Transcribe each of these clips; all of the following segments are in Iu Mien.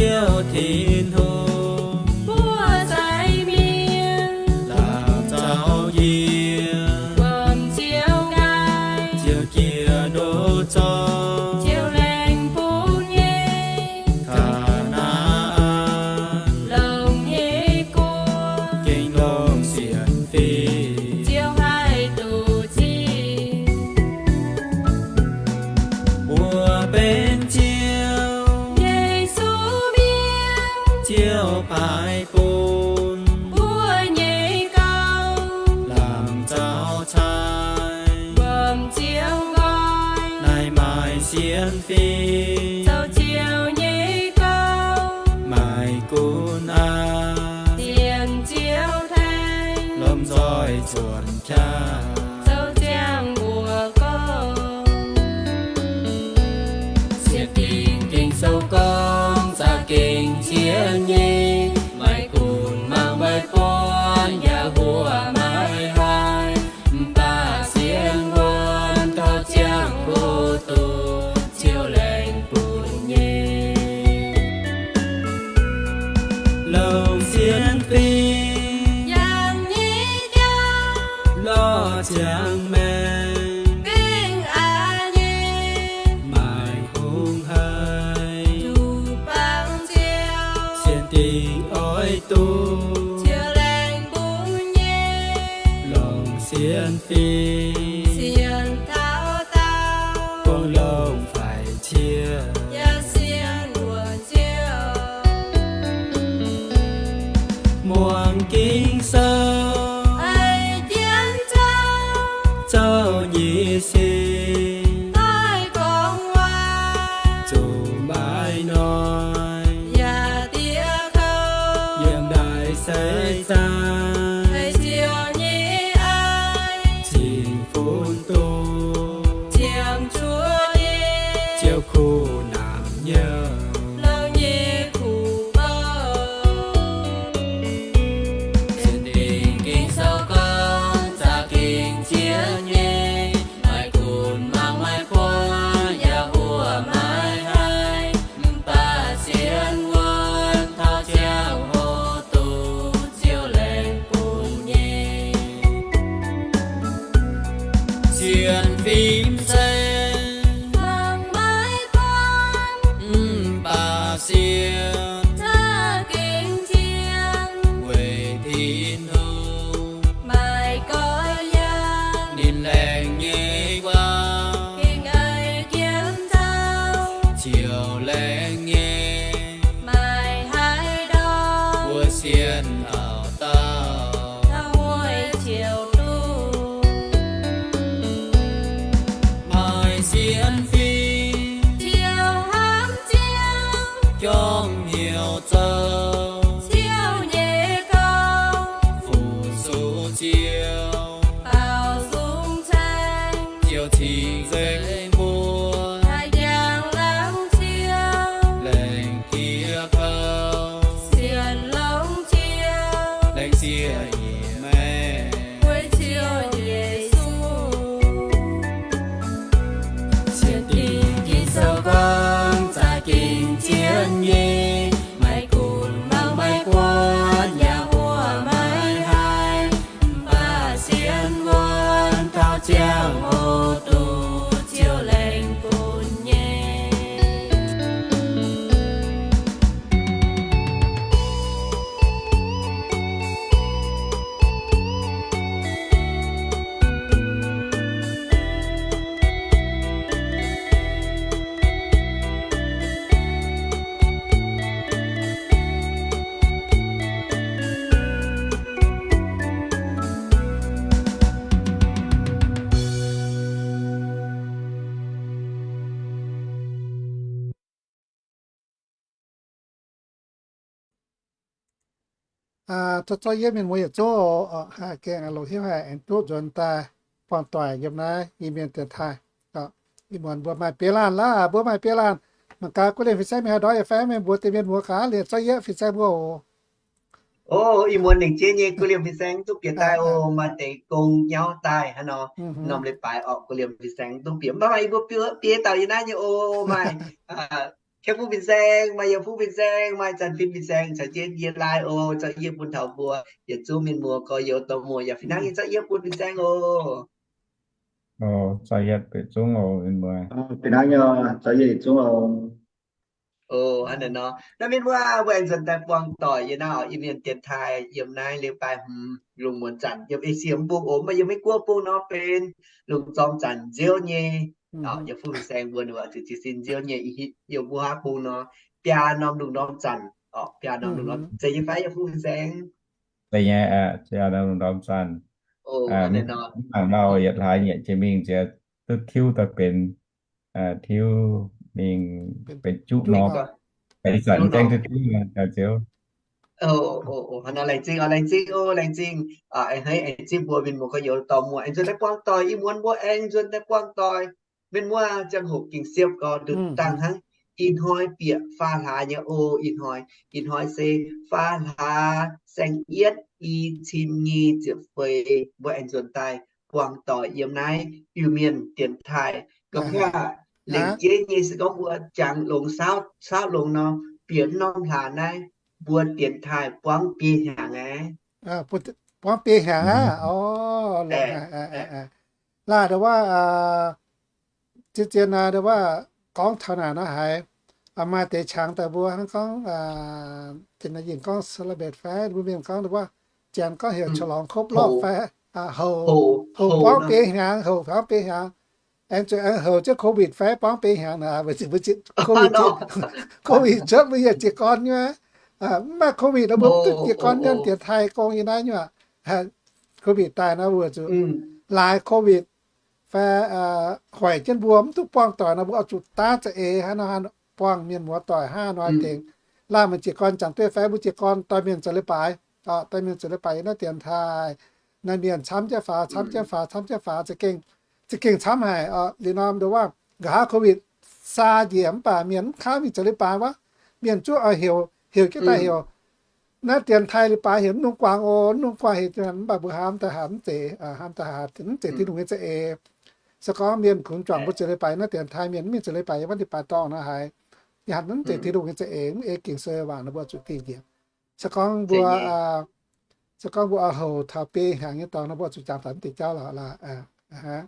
Ziouv Tin-Hungh, mbuo sai mienh, laangz zaux yie, wuom Ziouv nqaai, Ziouv jiex ndoqv zorqv, Ziouv laengz bun nyei, Kaa^naa^an, longx nyei guoqv, gengh longc sienx fim, Ziouv haih duqv zingh. Mbuo benx Ziouv, Yesu mienh, Ziouv paaiv bun, mbuo nyei gauh, laangz zaux caaiv, wuom Ziouv nqoi, naaiv maaih sienx fim, zoux Ziouv nyei gouv, maaih gunv aqv, sienx Ziouv tengx, lomh nzoih cuonx qaqv, zoux ziangh mbuox gorngv, sienx fim Ging-Sou gorngv za'gengh zien nyei, maaih gunv mangc maaih buonc yaac huoqc maaih haiz, mv baac sienx wuonh taux ziangh hoc duqv Ziouv laengz bun nyei. Longc sienx fim, yangh nyei jauv, lorz ziangx maengx, gengh aqc nyei, maaih hungh haic, zuqc bangc Ziouv, sienx dingc oix duqv Ziouv laengz bun nyei. Longc sienx fim, sienx taux daauh, gorngv longx faix cie, yaac sienx wuonh Ziouv. Muangx Ging-Sou, haih jienv zouv, zouv nyei sin, doix gorngv waac, zuqc maaih hnoi, yaac diex kouv, yiem naaiv seix zaang, haih Ziouv nyei aiv, cing-fun duqv, ziangh zuoqv nyei, Ziouv kuh namx nyouh, louh nyei kuh bouh. Sienx fim Ging-Sou gorngv za'gengh zien nyei, maaih gunv mangc maaih buonc yaac huoqc maaih haiz, mv baac sienx wuonh taux ziangh hoc duqv Ziouv laengz bun nyei. Sienx fim se mangc maaih buonc, mv baac sienx za'gengh zien, weic Tin-Hungh maaih goiv yaangh, ninh laengz nyei waac gengh aiv jienv zouv, ziouc laengz nyei, maaih haaix ndorm mbuo sienx taux daauh, taux mueiz ziouc duqv. Maaih sienx fim, Ziouv hnamv Ziouv, jorm hnyouv zoux Ziouv nyei gouv, fu-sux Ziouv, baaux nzung caeng, Ziouv cing-nzengc mbuo, haih njang laangz Ziouv, laengz diex kouv, sienx longx Ziouv, laengz sieqv nyei maengc, weic Ziouv Yesu. Sienx fim Ging-Sou gorngv za'gengh zien nyei, maaih gunv mangc maaih buonc yaac huoqc maaih haiz, mv baac sienx wuonh taux ziangh hoc duqv Ziouv laengz bun nyei. Aa, zorqv zorqv yie mienh muoz yietc zungv oc. Aa, gaengh loz-hnyouv haic aengx duqv nzuonx daaih buangh doic yiem naaiv Iu-Mienh dienx taaih. Aa, ih muonz mbuo maaih biaa laanh laav, mbuo maaih biaa laanh. Mangc gaax guv liemh fin-saeng mingh haaix ndorm yaac faix mingh mbuox deix mienh muoz gaax liemh zorqv yie fin-saeng mbuo oc. O, ih muonz nengc jiex nyei guv liemh fin-saeng duqv bieqc daaih oc. Maaih deix gong nyauv daaih hnangv nor, norm leiz-baaix orqc, guv liemh fin-saeng duqv bieqc. Mv baac maaih yie mbuo biaa dauh yiem naaiv nyei oc. Maaih, aa, Kengx bun fin-saeng, maaih yie bun fin-saeng, maaih zanc fin fin-saeng caux jienv yie laai oc, zorqv yie bun taux mbuo yietc zungv mienh muoz gorx-youz dorh muoc yaac fih hnangv nyei zorqv yie bun fin-saeng oc. Oc, zorqv yie yietc zungv oc, mienh muoz. Fih hnangv nyei, zorqv yie yietc zungv oc. Oc, hnangv naaiv nor, naaiv mienh muoz mbuo aengx nzuonx daaih buangh doic yie naaiv oc, Iu-Mienh dienx taaih yiem naaiv leiz-baaix hmz lungh muonz zanc yiem Esie bung oc, maaih yiem Meiv Guoqv bung nor benx lungh zorng zanc nziouv nyei. Yie fu fin-saeng mbuo ninh ziouc jiez sin nziouv nyei, yiem wuov haav bung nor biaa norm lungh ndorm zanc oc, biaa norm lungh ndorm zeiz nyei fai yie fu fin-saeng? Zeiz nyei, biaa norm lungh ndorm zanc. Mv baac lauh yietc hlaax nyieqc jiex mingh nziex duqv tiuv daaih benx, tiuv mingh benx juqv norm. Ih zanc gaengh duqv tiuv nor, nziouv. Hnangv naaiv laengz zingh oc, laengz zingh oc, laengz zingh. Aengx zingh mbuo mienh muoz gorx-youz dorh muoc aengx nzuonx daaih buangh doic, ih muonz mbuo aengx nzuonx daaih buangh doic. Mienh muoz ziangh hoc ging siepv gorx nduqc dangh hnangv. Ih hnoi bieqc faam hlaax nyei oc, ih hnoi, ih hnoi se faam hlaax saeng-yietv i cin nyic ziepc feix, mbuo aengx nzuonx daaih buangh doic yiem naaiv Iu-Mienh dienx taaih. Ga'hmz lengc jeiv nyei se gorngv mbuo jangx longx saauv, saauv longx nor, bieqc norm hlaax naaiv mbuo dienx taaih buangv biei hnyangx aqv. Buangv biei hnyangx aqv. Laaih ndau wuov, zien-zien naaiv ndau wuov gorngv taux naaic nor haiz, maaih deix qangx daaih mbuo hnangv gorngv, yinh gorngv celebrate fai mbuo mienh gorngv ndau wuov, Janx gorngv heuc ฉลองครบรอบ fai, houc, houc buangv biei hnyangx, houc buangv biei hnyangx. Aengx zuqc aengx houc jienv COVID fai buangv biei hnyangx naaic, weic zuqc mbuo COVID, COVID cuotv mbuo yaac jiez gorn nyei. Mv baac COVID nor mbuo mv duqv jiez gorn nyei, dienx taaih gong yie naaiv nyei aqv. COVID daaih nor mbuo zuqc laaix COVID fai hoic jienv mbuo mv duqv buangh doic nor, mbuo oix zuqc daav za'eix hnangv nor, buangh mienh muoz doic hnangv nor dengx. Laaih maaih jiez gorn jangx dueiv fai mbuo jiez gorn doix mienh zoux leiz-baaix, doix mienh zoux leiz-baaix yiem naaiv dienx taaih. Naaiv mienh camv jienv faaux, camv jienv faaux, camv jienv faaux, za'gengh, za'gengh camv haic. Liuz norm ndau wuov, nqa'haav COVID saa njiec mv baac mienh mv kangv mingh zoux leiz-baaix wuov, mienh zuqv oix heuc, heuc jienv daaih heuc. Naaiv dienx taaih leiz-baaix heuc mv nungx guangc oc, mv nungx guangc heuc mv baac mbuo hnamv daaih haaix mv zeiz, hnamv daaih haaix mv zeiz Tin-Hungh nyei za'eix. Se gorngv mienh kungx juangc mbuo zoux leiz-baaix naaiv dienx taaih, mienh mv mingh zoux leiz-baaix yiem wuov leiz-baaix dorngh nor haiz, yie hnamv mv zeiz Tin-Hungh nyei za'eix, mv ei Ging-Sou waac nor mbuo zuqc dingh njiec. Se gorngv mbuo, se gorngv mbuo oix houc taux biei hnyangx nyei dorngx nor mbuo zuqc jangx daaih mv deix jauv lorqc laaih.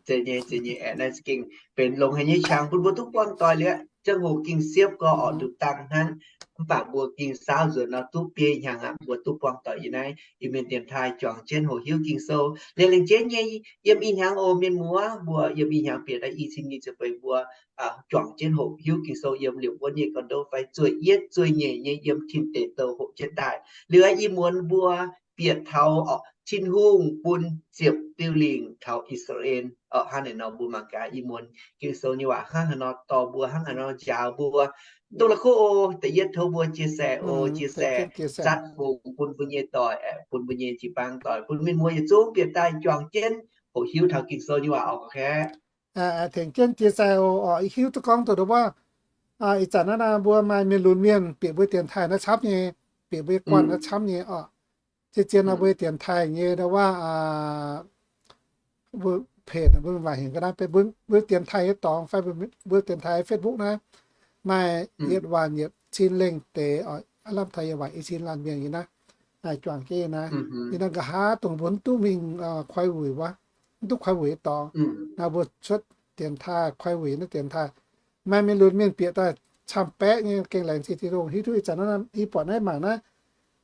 Zeiz nyei, zeiz nyei aeqv, naaiv za'gengh benx longx haic nyei qangx bun mbuo duqv buangh doic liuz, ziangh hoc ging siepv gorx oix nduqc dangh hnangv. Mv baac mbuo ging saauv nzuonx nor duqv biei hnyangx aqv, mbuo duqv buangh doic yiem naaiv Iu-Mienh dienx taaih juangc jienv hoqc hiuv Ging-Sou. Liuz lengc jeiv nyei yiem ih hnyangx oc mienh muoz, mbuo yiem ih hnyangx bieqc daaih i cin nyic ziepc feix mbuo juangc jienv hoqc hiuv Ging-Sou yiem liepc wuonv nyei gorn-ndoqv fai zueih yietv zueih nyeic nyei yiem tin deic douh hoqc jienv daaih. Liuz i muonz mbuo bieqc taux Tin-Hungh bun ziepc diuh lingc taux I^saa^laa^en, hnangv naaic nor mbuo mangc gaax i muonz Ging-Sou nyei waac hnangv haaix nor dorh mbuo, hnangv haaix nor njaaux mbuo. Dongh la'kuqv oc, da'yietv tov mbuo chia sẻ oc, chia sẻ, zatv fungx bun mbuo nyei doic, bun mbuo nyei jiu-baang doic, bun mienh muoz yietc zungv bieqc daaih juangc jienv hoqc hiuv taux Ging-Sou nyei waac oc, gorngv kaeqv. Tengx jienv chia sẻ oc. Hiuv duqv gorngv dongh wuov, ih zanc naaiv mbuo maaih mienh lunx mienh bieqc mbuo dienx taaih naaiv camv nyei, bieqc mbuo nyei guanh naaiv camv nyei oc. Zien-zien nor mbuo dienx taaih nyei ndau wuov, mbuo page mbuo waac hingh ga'naaiv, mbuo dienx taaih nyei dorngx fai mbuo dienx taaih Facebook naaiv, maaih yietc waanc yietc cin lengh deix, aav lamh taux yietc waanc i cin laanh mienh nyei naaiv, juangc jienv naaiv. Ninh nor nqa'haav dongh mbuo mv duqv mingh koi wuic wuov, mv duqv koi wuic nyei dorngx, naaiv mbuo cuotv dienx taaih koi wuic naaiv dienx taaih. Maaih mienh lunx mienh bieqc daaih camv-baeqv nyei, gengh laengz zingh Tin-Hungh hiuv duqv ih zanc naaiv, i buatc naaiv mangc naaiv,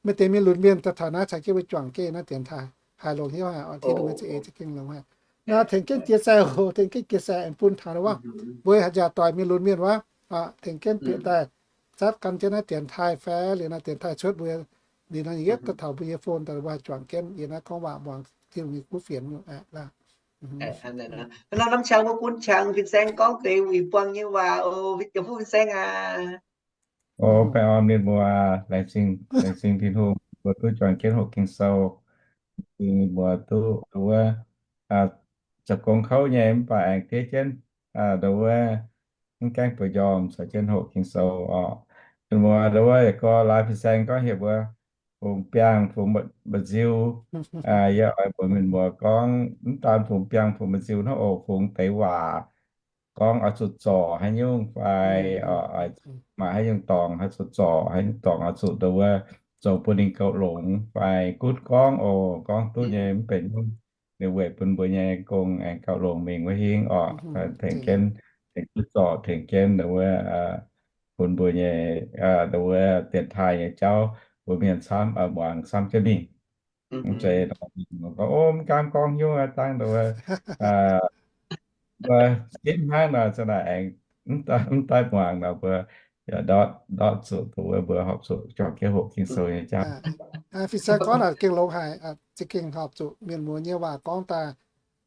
maaih deix mienh lunx mienh daaih taux naaiv caux jienv mbuo juangc jienv naaiv dienx taaih, haaix longx hnyouv haic oc. Tin-Hungh nyei za'eix za'gengh longx haic. Nor tengx jienv chia sẻ oc, tengx jienv chia sẻ aengx bun taux wuov, mbuo njaaux doic mienh lunx mienh wuov, tengx jienv bieqc daaih zatv gan jienv naaiv dienx taaih fai liuz naaiv dienx taaih cuotv mbuo, liuz nor yietv daaih taux mbuo nyei phone daaih mbuo haih juangc jienv yiem naaiv gorngv waac muangx Tin-Hungh nyei kuv fienx. Nor norm qangx mbuo bun qangx fin-saeng gorngv deix wuic buangh nyei waac oc, yie fu fin-saeng aac. O, baengh orn mienh muoz, laengz zingh, laengz zingh Tin-Hungh mbuo duqv juangc jienv hoqc Ging-Sou. Mienh muoz duqv wuov, zoux gong kouv nyei mv baac aengx diev jienv, ndau wuov, mv gaengh bueix njormh caux jienv hoqc Ging-Sou oc. Mienh muoz ndau wuov yaac gorx laaix fin-saeng gorngv hieh mbuo fungx biangh fungx mba'nziu. Yie oix mbuox mienh muoz gorngv mv daan fungx biangh fungx mba'nziu hnangv oc, fungx deix waac, gorngv oix zuqc zorc haaix nyungc fai maaih haaix nyungc dorngx, oix zuqc zorc haaix nyungc dorngx, oix zuqc nduov wuov zoux bun ninh gauh longx fai gunv gorngv oc. Gorngv duqv nyei mv benx nyungc, ninh weic bun mbuo nyei gong aengx gauh longx mingh wuov hingv oc. Tengx jienv, tengx duqv zorc, tengx jienv nduov wuov bun mbuo nyei nduov wuov dienx taaih nyei jauv, mbuo mienh camv muangx camv jienv mingh. Mv zeiz gorngv, o, mv gaamv gorngv nyungc dangv nduov wuov, mbuo ginv hnangv nor, za'naaic aengx mv daaih muangx nor, mbuo ndortv, ndortv zuqc nduov wuov mbuo horpc zuqc juangc jienv hoqc Ging-Sou nyei jauv. Fin-saeng gorngv naaic gengh longx haic, za'gengh horpc zuqc mienh muoz nyei waac gorngv daaih,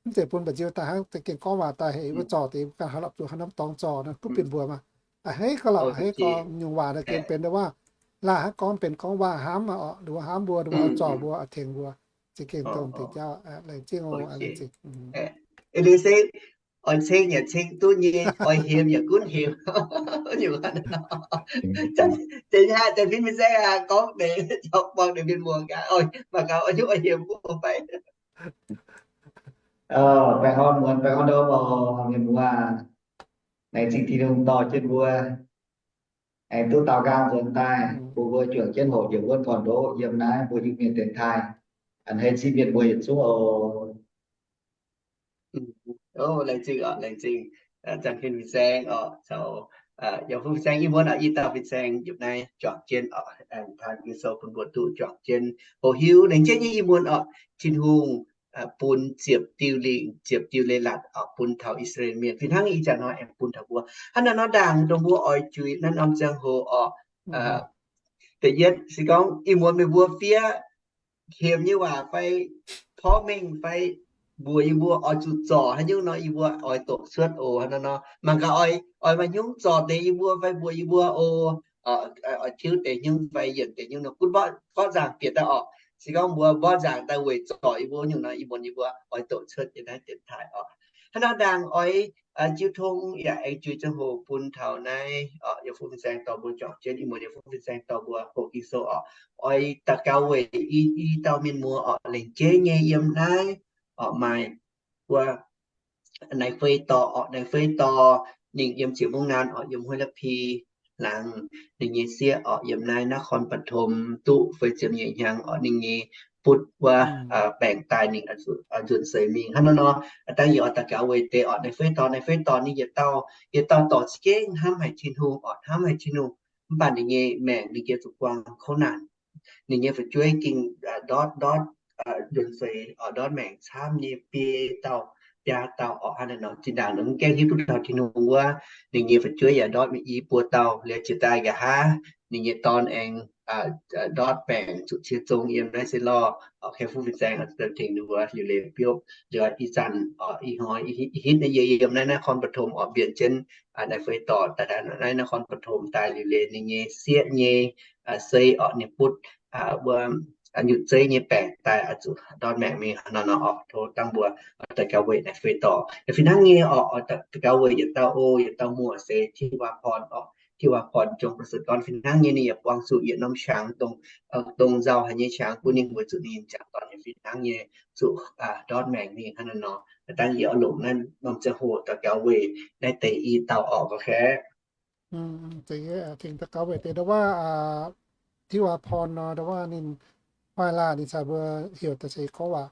mv zeiz bun mba'nziu daaih hnangv, za'gengh gorngv waac daaih heix wuov zorc deix ganh haaix lorpc zuqc haaix norm dorngx zorc nor, kuv binc mbuo maah. A'hneiv gau lorqc, a'hneiv gau nyungc waac naaic gengh benx waac laanh hnangv, gorngv benx gorngv waac hnamv oc, nduov hnamv mbuo, nduov zorc mbuo, tengx mbuo. Za'gengh dongh deix jauv, laengz zingh oc, laengz zingh. Liuz se oix ceng yaac ceng duqv nyei, oix hemx yaac gunv hemx. Zeiz nyei, Janx-Fin fin-saeng aac, gorngv deix, buangh deix mienh muoz gaax, mangc gaax oix hiuv oix hemx mbuo fai. Baengh orn muonz, baengh orn ndorm oc, mienh muoz. Laengz zingh Tin-Hungh dorh jienv mbuo aengx duqv daaux nqaang nzuonx daaih, bun mbuo juangc jienv hoqc yietc wuonv gorn-ndoqv yiem naaiv mbuo Iu-Mienh dienx taaih. A'hneiv zingv mienh muoz yietc zungv oc. Laengz zingh oc, laengz zingh Janx-Fin fin-saeng oc, caux yaac Fu fin-saeng, ih muonz oc, i dauh fin-saeng yiem naaiv juangc jienv oc, aengx taan Ging-Sou bun mbuo duqv juangc jienv hoqc hiuv. Laengz jienv nyei ih muonz oc, Tin-Hungh bun ziepc diuh lingc, ziepc diuh leiz-latc oc, bun taux I^saa^laa^en Mienh. Fih hnangv ih zanc hnoi aengx bun taux mbuo. Hnangv naaiv nor ndaangc dongh mbuo oix juix naaiv norm ziangh hoc oc, da'yietv se gorngv ih muonz meih mbuo fiev hemx nyei waac fai porv mengh fai mbuox yie mbuo oix zuqc zorc haaix nyungc nor, yie mbuo oix doqc cuotv oc. Hnangv naaiv nor mangc gaax oix maaih hnyungv zorc deix yie mbuo fai mbuox yie mbuo oc, oix tiuv deix hnyungv fai yienc deix hnyungv nor, gunv mborqv nzaangc bieqc daaih oc. Se gorngv mbuo mborqv nzaangc daaih weic zorc yie mbuo nyungc nor, ih muonz yie mbuo oix doqc cuotv yiem naaiv dienx taaih oc. Hnangv naaiv ndaangc oix jiu tong yaac aengx juix ziangh hoc bun taux naaiv oc, yaac Fu fin-saeng dorh mbuo juangc jienv, ih muonz yaac Fu fin-saeng dorh mbuo hoqc Ging-Sou oc. Oix daux gaux weic i dauh mienh muoz oc, lengc jeiv nyei yiem naaiv oc, maaih wuov Naaiv Fei Dorh oc, Naaiv Fei Dorh ninh yiem Jiex Mungv Naanv oc, yiem Huaih Lapii laangz. Ninh nyei sieqv oc, yiem naaiv นครปฐม duqv feix ziepc nyeic hnyangx oc, ninh nyei butv wuov baengc daaih ninh nzuonx seix mingh hnangv nor nor. Dangh yie oix daux gaux weic deix oc, Naaiv Fei Dorh, Naaiv Fei Dorh ninh yietc dauh, yietc dauh dorc za'gengh hnamv haic Tin-Hungh oc, hnamv haic Tin-Hungh. Mv baac ninh nyei maengc ninh nyei zuqc buang kouv naanc. Ninh nyei fu'jueiv gengh ndortv, ndortv nzuonx seix oc, ndortv maengc camv nyei biei dauh, biaa dauh oc. Hnangv naaiv nor zinh ndaangc ninh mv gaengh hiuv duqv taux Tin-Hungh wuov, ninh nyei fu'jueiv yaac ndortv i buo dauh. Liuz jiex daaih nqa'haav ninh nyei dorn aengx ndortv baengc zuqc cie zong yiem naaiv se lorh oc. Kengx fuqv fin-saeng tengx ninh mbuo liuc leiz biopv. Liuz ih zanc oc, ih hnoi ih hitv naaiv yie yiem naaiv นครปฐม oc, mbienc jienv Naaiv Fei Dorh daaih, daaih naaiv นครปฐม daaih liuc leiz ninh nyei sieqv nyei sei oc, ninh butv wuov nyutc zeiv nyei baengc daaih oix zuqc ndortv maengc mingh hnangv nor nor oc. Tov dangh mbuo daux gaux weic Naaiv Fei Dorh. Fih hnangv nyei oc, daux gaux weic yietc dauh oc, yietc dauh muoc se Thi Waa Porn oc. Thi Waa Porn Jong Prasut Gorn fih hnangv nyei ninh yaac buangh zuqc yietc norm qangx, dongh nzauh haic nyei qangx bun ninh weic zuqc ninh jangc dorn nyei fih hnangv nyei zuqc ndortv maengc mingh hnangv nor nor. Dangh yie oix longc naaiv norm ziangh hoc daux gaux weic naaiv deix i dauh oc, gorqv-kaeqv. Tengx daux gaux weic deix ndau wuov Thi Waa Porn nor, ndau wuov ninh maaih laanh ninh caux mbuo heuc daaih se gorngv waac.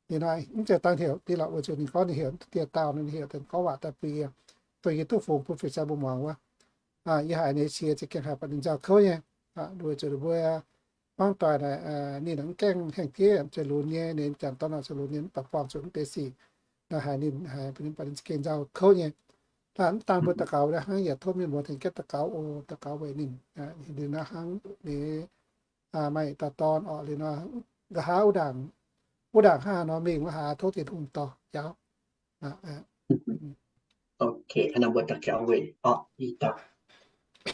Ninh mv zeiz dangh heuc diqv lorqc, weic zuqc ninh gorngv ninh heuc dieh dauh, ninh heuc daaih gorngv waac daaih bun yie, dongh yie duqv fungx bun fin-saeng mbuo muangx wuov. Yie haiz ninh cie za'gengh haiz buatc ninh nzauh kouv nyei. Weic zuqc mbuo hmuangv doic naaic ninh mv gaengh hengh jieqv, zueiz lunx nyei, ninh janx-dorn naaic zueiz lunx nyei, mv baac buangh zuqc mv deix sic. Naaiv haiz ninh, haiz ninh buatc ninh za'gengh nzauh kouv nyei. Naaiv mv daan mbuo daux gaux naaiv hnangv, yaac tov mienh muoz tengx jienv daux gaux oc, daux gaux weic ninh. Ninh naaiv hnangv ninh maaih dauh dorn oc, liuz nor nqa'haav wuov ndaangc, wuov ndaangc hnangv haaix nor mingh wuov haaix tov Tin-Hungh dorh jauv. Hnangv nor mbuo daux gaux weic oc, i dauh.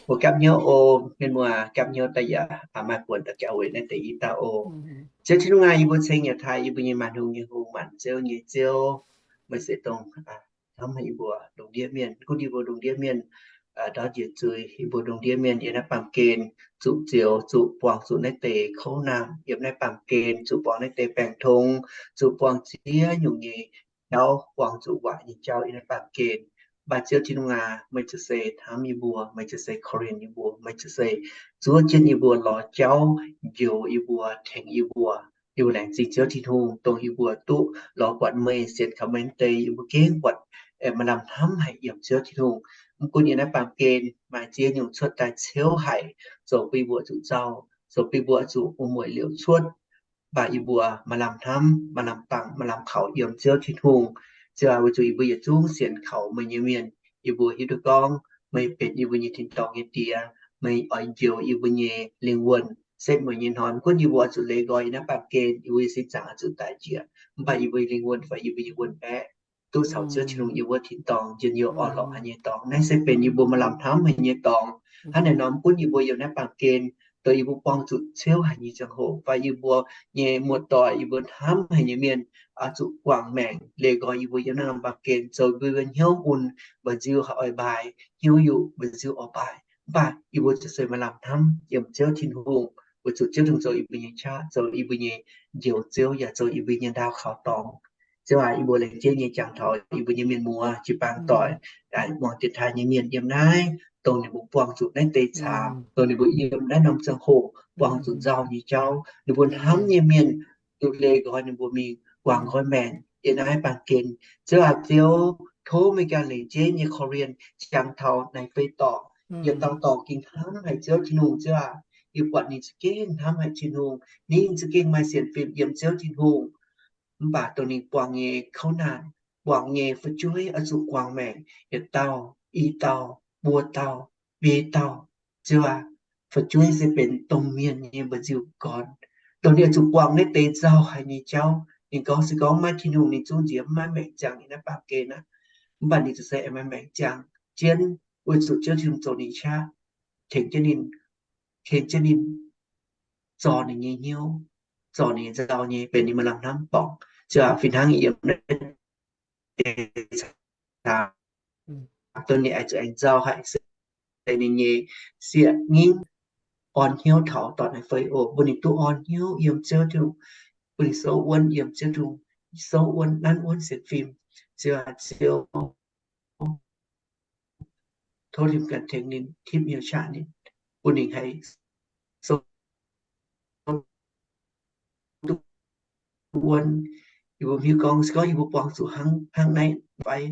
Mbuo gapv hnyouv oc, mienh muoz, gapv hnyouv daaih yaac maaih buonc daux gaux weic naaiv deix i dauh oc. Ziouv Tin-Hungh aac, yie mbuo ceng yaac taaih yie mbuo nyei maanc hungh nyei Hungh, maanc ziouv nyei Ziouv. Meih se dongh hnamv haic yie mbuo lungh ndiev mienh, gunv yie mbuo lungh ndiev mienh ndau njiec zuiz, yie mbuo lungh ndiev mienh yiem naaiv baamh gen zuqc zioux, zuqc buangh zuqc naaiv deix kouv naamh, yiem naaiv baamh gen zuqc buangh naaiv deix baengh tong, zuqc buangh ziex nyungc nyei jauv, buangh zuqc waac nyei jauv yiem naaiv baamh gen. Mv baac Ziouv Tin-Hungh aac, meih ziouc se hnamv yie mbuo, meih ziouc se korv-lienh yie mbuo, meih ziouc se zuov jienv yie mbuo, lorz jauv njoux yie mbuo, tengx yie mbuo. Yie mbuo laengz zingh Ziouv Tin-Hungh, dongh yie mbuo duqv lorz buatc meih, sienx kaux meih deix, yie mbuo gengh buatc, eh, maaih lamh hnamv haic yiem Ziouv Tin-Hungh. Mv gunv yiem naaiv baamh gen maaih ziex nyungc cuotv daaih ciouv haic, zoux bun yie mbuo zuqc nzauh, zoux bun yie mbuo zuqc wuom-mueic liouc cuotv, mv baac yie mbuo maaih lamh hnamv, maaih lamh bangc, maaih lamh kaux yiem Ziouv Tin-Hungh. Ziouv aac, weic zuqc yie mbuo yietc zungv sienx kaux meih nyei mienh, yie mbuo hiuv duqv gorngv meih benx yie mbuo nyei tin-dorngh nyei Diex, meih oix njoux yie mbuo nyei lingh wuonh. Setv meih nyei hnoi, mv gunv yie mbuo oix zuqc leih nqoi yiem naaiv baamh gen, yie mbuo nyei sin zaangc oix zuqc daic njiec, mv baac yie mbuo nyei lingh wuonh fai yie mbuo nyei wuonh-baeqv duqv caux Ziouv Tin-Hungh yiem wuov tin-dorngh njien-youh orn-lorqc haic nyei dorngx. Naaiv se benx yie mbuo maaih lamh hnamv haic nyei dorngx. Hnangv naaic nor, mv gunv yie mbuo yiem naaiv baamh gen, dongh yie mbuo buangh zuqc ciouv haic nyei ziangh hoc, fai yie mbuo nyei muoz-doic, yie mbuo hnamv haic nyei mienh, oix zuqc guangc maengc leih nqoi yie mbuo yiem naaiv norm baamh gen, zoux mbuo hnyouv mun mba'nziu oix mbaaix, hnyouv yuqc mba'nziu oix mbaaix. Mv baac yie mbuo ziouc se maaih lamh hnamv yiem Ziouv Tin-Hungh, weic zuqc Ziouv Tin-Hungh zoux yie mbuo nyei qaqv, zoux yie mbuo nyei Njoux Ziouv, yaac zoux yie mbuo nyei ndaauv kaux dorngx. Ziouv aac, yie mbuo laengz zingh nyei jangx taux yie mbuo nyei mienh muoz, jiu-baang doic, muangx dienx taaih nyei mienh yiem naaiv, dongh ninh mbuo buangh zuqc naaiv deix caamx, dongh ninh mbuo yiem naaiv norm ziangh hoc buangh zuqc nzauh nyei jauv, ninh mbuo hnamv nyei mienh, zuqc leih nqoi ninh mbuo mingh guangc nqoi maengc yiem naaiv baamh gen. Ziouv aac, Ziouv, tov meih ganh laengz zingh nyei korv-lienh jangx taux naaiv feix dorngx, yietc dauh dorngx gengh hnamv haic Ziouv Tin-Hungh. Ziouv aac, yie buatc ninh za'gengh hnamv haic Tin-Hungh, ninh za'gengh maaih sienx fim yiem Ziouv Tin-Hungh. Mv baac dongh ninh buangh nyei kouv naanc, buangh nyei fu'jueiv oix zuqc guangc maengc, yietc dauh, i dauh, buo dauh, biei dauh. Ziouv aac, fu'jueiv se benx domh mienh nyei mba'nziu gorn, dongh ninh oix zuqc guangc naaiv deix nzauh haic nyei jauv. Ninh gorngv se gorngv maiv Tin-Hungh ninh zungv nziex maiv maengc ziangh yiem naaiv baamh gen aqv. Mv baac ninh ziouc se aengx maaih maengc ziangh jienv, weic zuqc Ziouv Tin-Hungh zoux ninh qaqv, tengx jienv ninh, ken jienv ninh, zorc ninh nyei hnyouv, zorc ninh nzauh nyei, benx ninh maaih lamh hnamv borngc. Ziouv aac, fih hnangv yiem naaiv deix caamx, dongh ninh aengx zuqc aengx nzauh haic se ninh nyei sieqv nyingv orn hnyouv taux dorh naaiv feix oc, bun ninh duqv orn hnyouv yiem Ziouv Tin-Hungh, bun ninh souv wuonv yiem Ziouv Tin-Hungh, souv wuonv nanv wuonv sienx fim. Ziouv aac, Ziouv, tov ninh ganh tengx ninh, tipv hnyouv qaqv ninh, bun ninh haih souv wuonv. Yie mbuo hiuv gorngv se gorngv yie mbuo buangh zuqc hnangv, hnangv naaiv fai,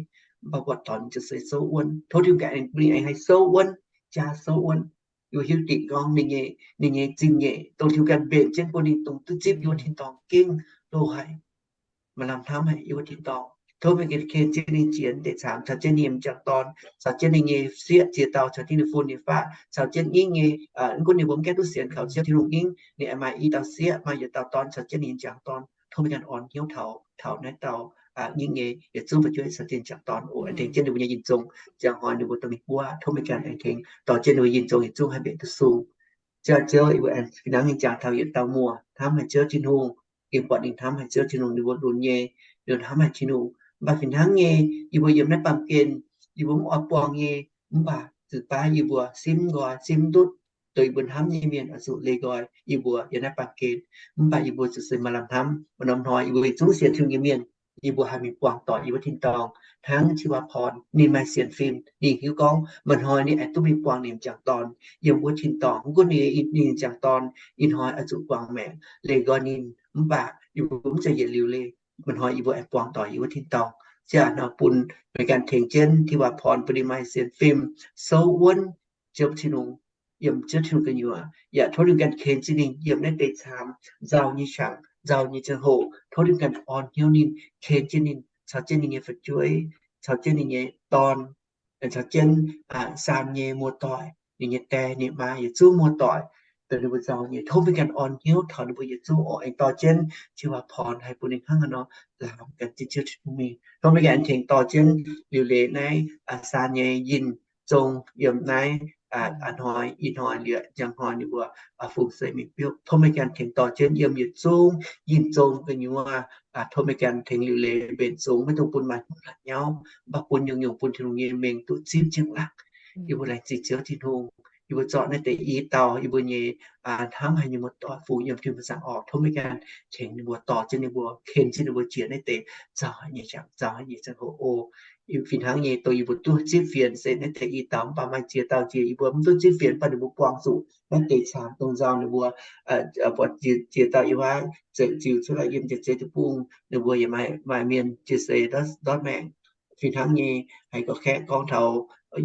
mv baac buatc dorngx ninh ziouc se souv wuonv. Tov Tin-Hungh ganh bun ninh aengx haih souv wuonv, jaa souv wuonv. Yie mbuo hiuv dingc gorngv ninh nyei, ninh nyei zingh nyeic dongh Tin-Hungh ganh mbenc jienv bun ninh dongh duqv zipv yie mbuo tin-dorngh gengh loz haic, maaih lamh hnamv haic yie mbuo tin-dorngh. Tov meih ganh ken jienv ninh jiex deix caamx, caux jienv ninh m'jangc dorn, caux jienv ninh nyei sieqv ziex dauh, caux jienv ninh fun ninh faqv, caux jienv nyingv nyei, mv gunv ninh mbuo mv gaengh duqv sienx kaux Ziouv Tin-Hungh nyingv, ninh aengx maaih i dauh sieqv, maaih yietc dauh dorn, caux jienv ninh m'jangc dorn. Tov meih ganh orn hnyouv taux, taux naaiv dauh nyingv nyei yietc zungv fu'jueiv caux jienv m'jangc dorn oc. Aengx tengx jienv ninh mbuo nyei yinh zong, ziangh hnoi ninh mbuo dorh mingh buov. Tov meih ganh aengx tengx dorh jienv ninh mbuo yinh zong yietc zungv haih mbenc duqv sung. Ziouv, Ziouv, yie mbuo aengx fih hnangv nyei jangx taux yietc dauh muoz hnamv haic Ziouv Tin-Hungh, yie buatc ninh hnamv haic Ziouv Tin-Hungh, ninh mbuo lunx nyei, ninh hnamv haic Tin-Hungh. Mv baac fih hnangv nyei, yie mbuo yiem naaiv baamh gen, yie mbuo mv oix buangh nyei, mv baac zuqc baav yie mbuo simv nqoi simv ndutv, dongh yie mbuo hnamv nyei mienh oix zuqc leih nqoi yie mbuo yiem naaiv baamh gen. Mv baac yie mbuo zuqc se maaih lamh hnamv, maaih norm hnoi yie mbuo zungv sienx Tin-Hungh nyei mienh, yie mbuo haih mingh buangh doic yiem wuov tin-dorngh. Hnangv Tiwav Porn ninh maaih sienx fim, ninh hiuv gorngv maaih hnoi ninh aengx duqv mingh buangh ninh m'jangc dorn yiem wuov tin-dorngh. Mv gunv ninh, ninh m'jangc dorn ih hnoi oix zuqc guangc maengc leih nqoi ninh, mv baac yie mbuo mv zeiz yietc liuz leih, maaih hnoi yie mbuo aengx buangh doic yiem wuov tin-dorngh. Ziouv aac, nor bun meih ganh tengx jienv Tiwav Porn bun ninh maaih sienx fim, souv wuonv Ziouv Tin-Hungh, yiem Ziouv Tin-Hungh gu'nyuoz. Yaac tov ninh ganh ken jienv ninh yiem naaiv deix caamx nzauh nyei qangx, nzauh nyei ziangh hoc. Tov ninh ganh orn hnyouv ninh, ken jienv ninh, caux jienv ninh nyei fu'jueiv, caux jienv ninh nyei dorn, caux jienv saam nyei muoz-doic, ninh nyei die, ninh maa, yietc zungv muoz-doic, dongh ninh mbuo nzauh nyei. Tov meih ganh orn hnyouv taux ninh mbuo yietc zungv oc. Aengx dorh jienv Tiwav Porn haih bun ninh hnangv haaix nor lamh ganh jienv Ziouv Tin-Hungh mingh. Tov meih ganh aengx tengx dorh jienv liuc leiz naaiv saam nyei yinh zong yiem naaiv a'hnoi, ih hnoi, liepc njang hnoi ninh mbuo fungx seix mingh biopv. Tov meih ganh tengx dorh jienv yiem yietc zungv yinh zong gu'nyuoz. Tov meih ganh tengx liuc leiz mbenc zungx, maiv dungx bun maaih hungh hlatc nyauv, mv baac bun nyungc-nyungc bun Tin-Hungh nyei mengh duqv zipv jienv laangc. Yie mbuo laengz zingh Ziouv Tin-Hungh. yie mbuo zorqv naaiv deix i dauh yie mbuo nyei hnamv haic nyei muoz-doic fungx yiem Tin-Hungh zaangc oc. Tov meih ganh tengx ninh mbuo dorh jienv ninh mbuo, ken jienv ninh mbuo jiex naaiv deix zauh haic nyei qangx, zauh haic nyei ziangh hoc oc. Fih hnangv nyei, dongh yie mbuo duqv zipv fienx se naaiv deix i dauh, mv baac maaih ziex dauh jiex yie mbuo mv duqv zipv fienx, mv baac ninh mbuo buangh zuqc naaiv deix caangx dongh nzauh ninh mbuo buatc ziex dauh yiem wuov, ziux cuotv daaih yiem Njoux Zeiv Deic-Bung, ninh mbuo yaac maaih mienh jiex seix ndortv maengc. Fih hnangv nyei, haiz gorqv-kaeqv gorngv taux